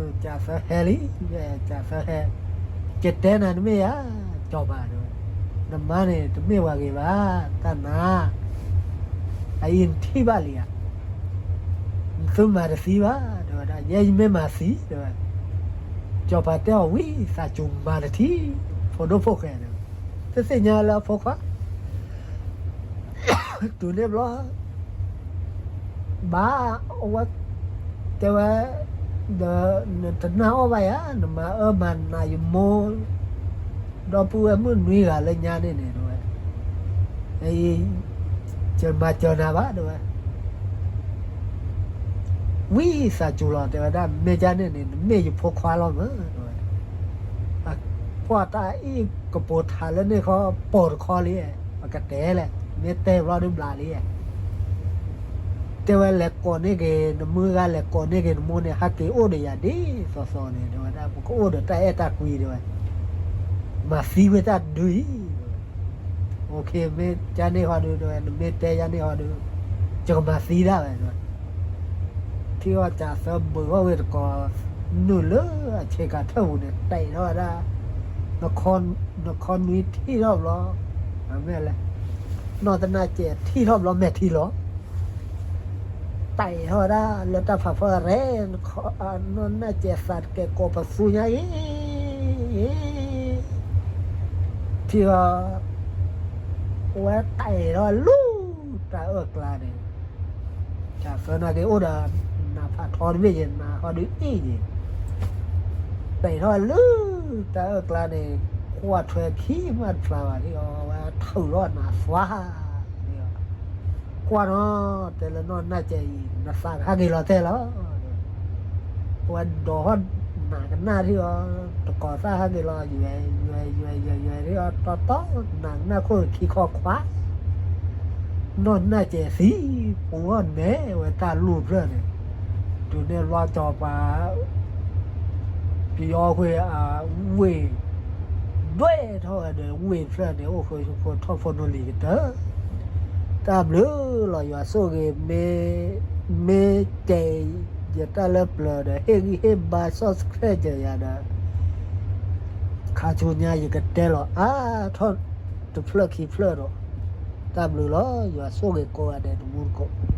ကၢ်သၢဟဲလံ ကၢ်သၢဟဲ ကတဲနၤတမ့ၢ်ဧါ စီၤပၤတဲဝဲ နမါန့ၣ် တမ့ၢ်ပှၤဂ့ၤဘၣ် တၢ်နါ အအံၤနထံၣ်ဘၣ်လံဧါ နသုမၤတသံဘၣ် တဲဝဲဒၣ် ယဲယမ့ၢ်မၤသံ တဲဝဲ စီၤပၤတဲအီၤဝံၤ သးစူၤမၤတထံၣ် ဖိဒိၣ်ဖိၣ်ဃဲတဲဝဲ တသ့ၣ်ညါလၢအဖိခွါ တုၤန့ၣ်ဘျီ စီၤ ဘၣ်, အဝဲတဲဝဲ, ဒီးနတနာ်အီၣ်ဘၣ်ယၤ, နမၤအၢမၤနးယမိၢ် ဒီပုၢ်ဝဲၢ်မုၣ်နွံဂၤလၢညါန့ၣ်န့ၣ် တဲဝဲ, ယမၤစၢၤနၤဘၣ် တဲဝဲ. ဝံသးစူၤလီၤ တဲဝဲဒၣ်, မ့ၢ်ဒ်န့ၣ်န့ၣ် နမ့ၢ်ယဖိခွါလီၤမး တဲဝဲ. ကွၢ်တၢ်အံၣ်ကပိာ်ထးလၢန့ၣ်ခီ ပိာ်တခီလံ, ပကတဲလဲၣ်, မ့ၢ်တဲဘျီဒုးဘျးလံ. တဲဝဲလဲၤကိးန့ၢ်က့ၤနမုၢ်ဂၤ လဲၤကိးန့ၢ်က့ၤနမိၢ်န့ၣ် ဟဲက့ၤအိၣ်ဒီးယၤဒ်သိးသိးန့ၣ် တဲဝဲဒၣ်, ပကအိၣ်ဒီးတၢ်အဲၣ်တၢ်ကွံ တဲဝဲ, မၤသံဝဲတၢ်ဒုအံၤ မ့ၢ်ကန့ၢ်ဟီဒုး တဲဝဲ, နမ့ၢ်တဲယၤန့ၢ်ဟီဒုး ယကမၤသံဒၣ်ဝဲ တဲဝဲ. ထံၣ်အီၣ်ကးသၢဘုးအီၣ်ဝဲတကိး နုာ်လၢအဆ့ကၤထၢၣ်ပူၤန့ၣ် တဲထီၣ်ဝဲဒၣ်, နခီနွံထံၣ်ထီၣ်ဘျီ, မ့ၢ်လဲၣ်, နီၢ်တနၢ်စဲးထံၣ်ထီၣ်ဘျီမဲာ်ထံလီၤ. တဲထီၣ်ဝဲဒၣ်လၢတၢ်ဖးဖီရဲၣ်, နီၢ်နၢ်စဲးသးတကဲကိးပသူညါအံၤ ထံၣ်အီၣ် ဝဲတဲထီၣ်လူၤတၢ်အၢၣ်ကျါန့ၣ်, ကးသၢနာ်က့အိၣ်ဒီး နးဖးထီတဘ့ၣ်ယဲ နးဟီဒုးအ့ၣ်ယဲ, တဲထီၣ်လူၤတၢ်အၢၣ်ကျါန့ၣ်, ကွၢ်ထွဲခံမးတဖျါဘၣ် ထံၣ်အီၣ်ဝဲထုးလီၤနးသွါ ကွၢ်နီၤ, တဲလၢနီၢ်နၢ်စဲးအံၤ နသးကဟဲက့ၤလီၤတဲလီၤ. ပဝဲဒိးထီၣ်နးကနၣ်ထံၣ်အီၤ, တကိးသၣ်ဟဲက့ၤလီၤ ယွဲယွဲယွဲယွဲယွဲ တီတီ နးကနၣ်ခိၣ်ခံခီခွါ, နီၢ်နၢ်စဲးသံ, ပူၤအီၣ်နဲဝဲတၢ်လူၤဖျၢၣ်န့ၣ်, တုၤန့ၣ်ဘျီစီၤပၤ ပယီၤခွ့အဝ့ၢ် ဒွဲၣ်ထီၣ်ဝဲဒီးဝ့ၢ်ဖျၢၣ်န့ၣ် အိၣ်ဃုာ်ဆိးခိၣ်ထီၣ်ဖိနီၢ်လံၤကတၢၢ်, တၢ်ဘျုးလီၤယွၤဆိၣ်ဂ့ၤ, မ့ၢ်တဲယတၢ်လၢပျၢၤဒီး ဟ့ၣ်ဂံၢ်ဟ့ၣ်ဘါ subscribe ယၤဒီး ခါဆူညါယကတဲလီၤအါထီၣ် တဖျၢၣ်ခံဖျၢၣ်ဒီး, တၢ်ဘျုးလီၤ ယွၤဆိၣ်ဂ့ၤကိးဂၤဒဲးတမူတကိး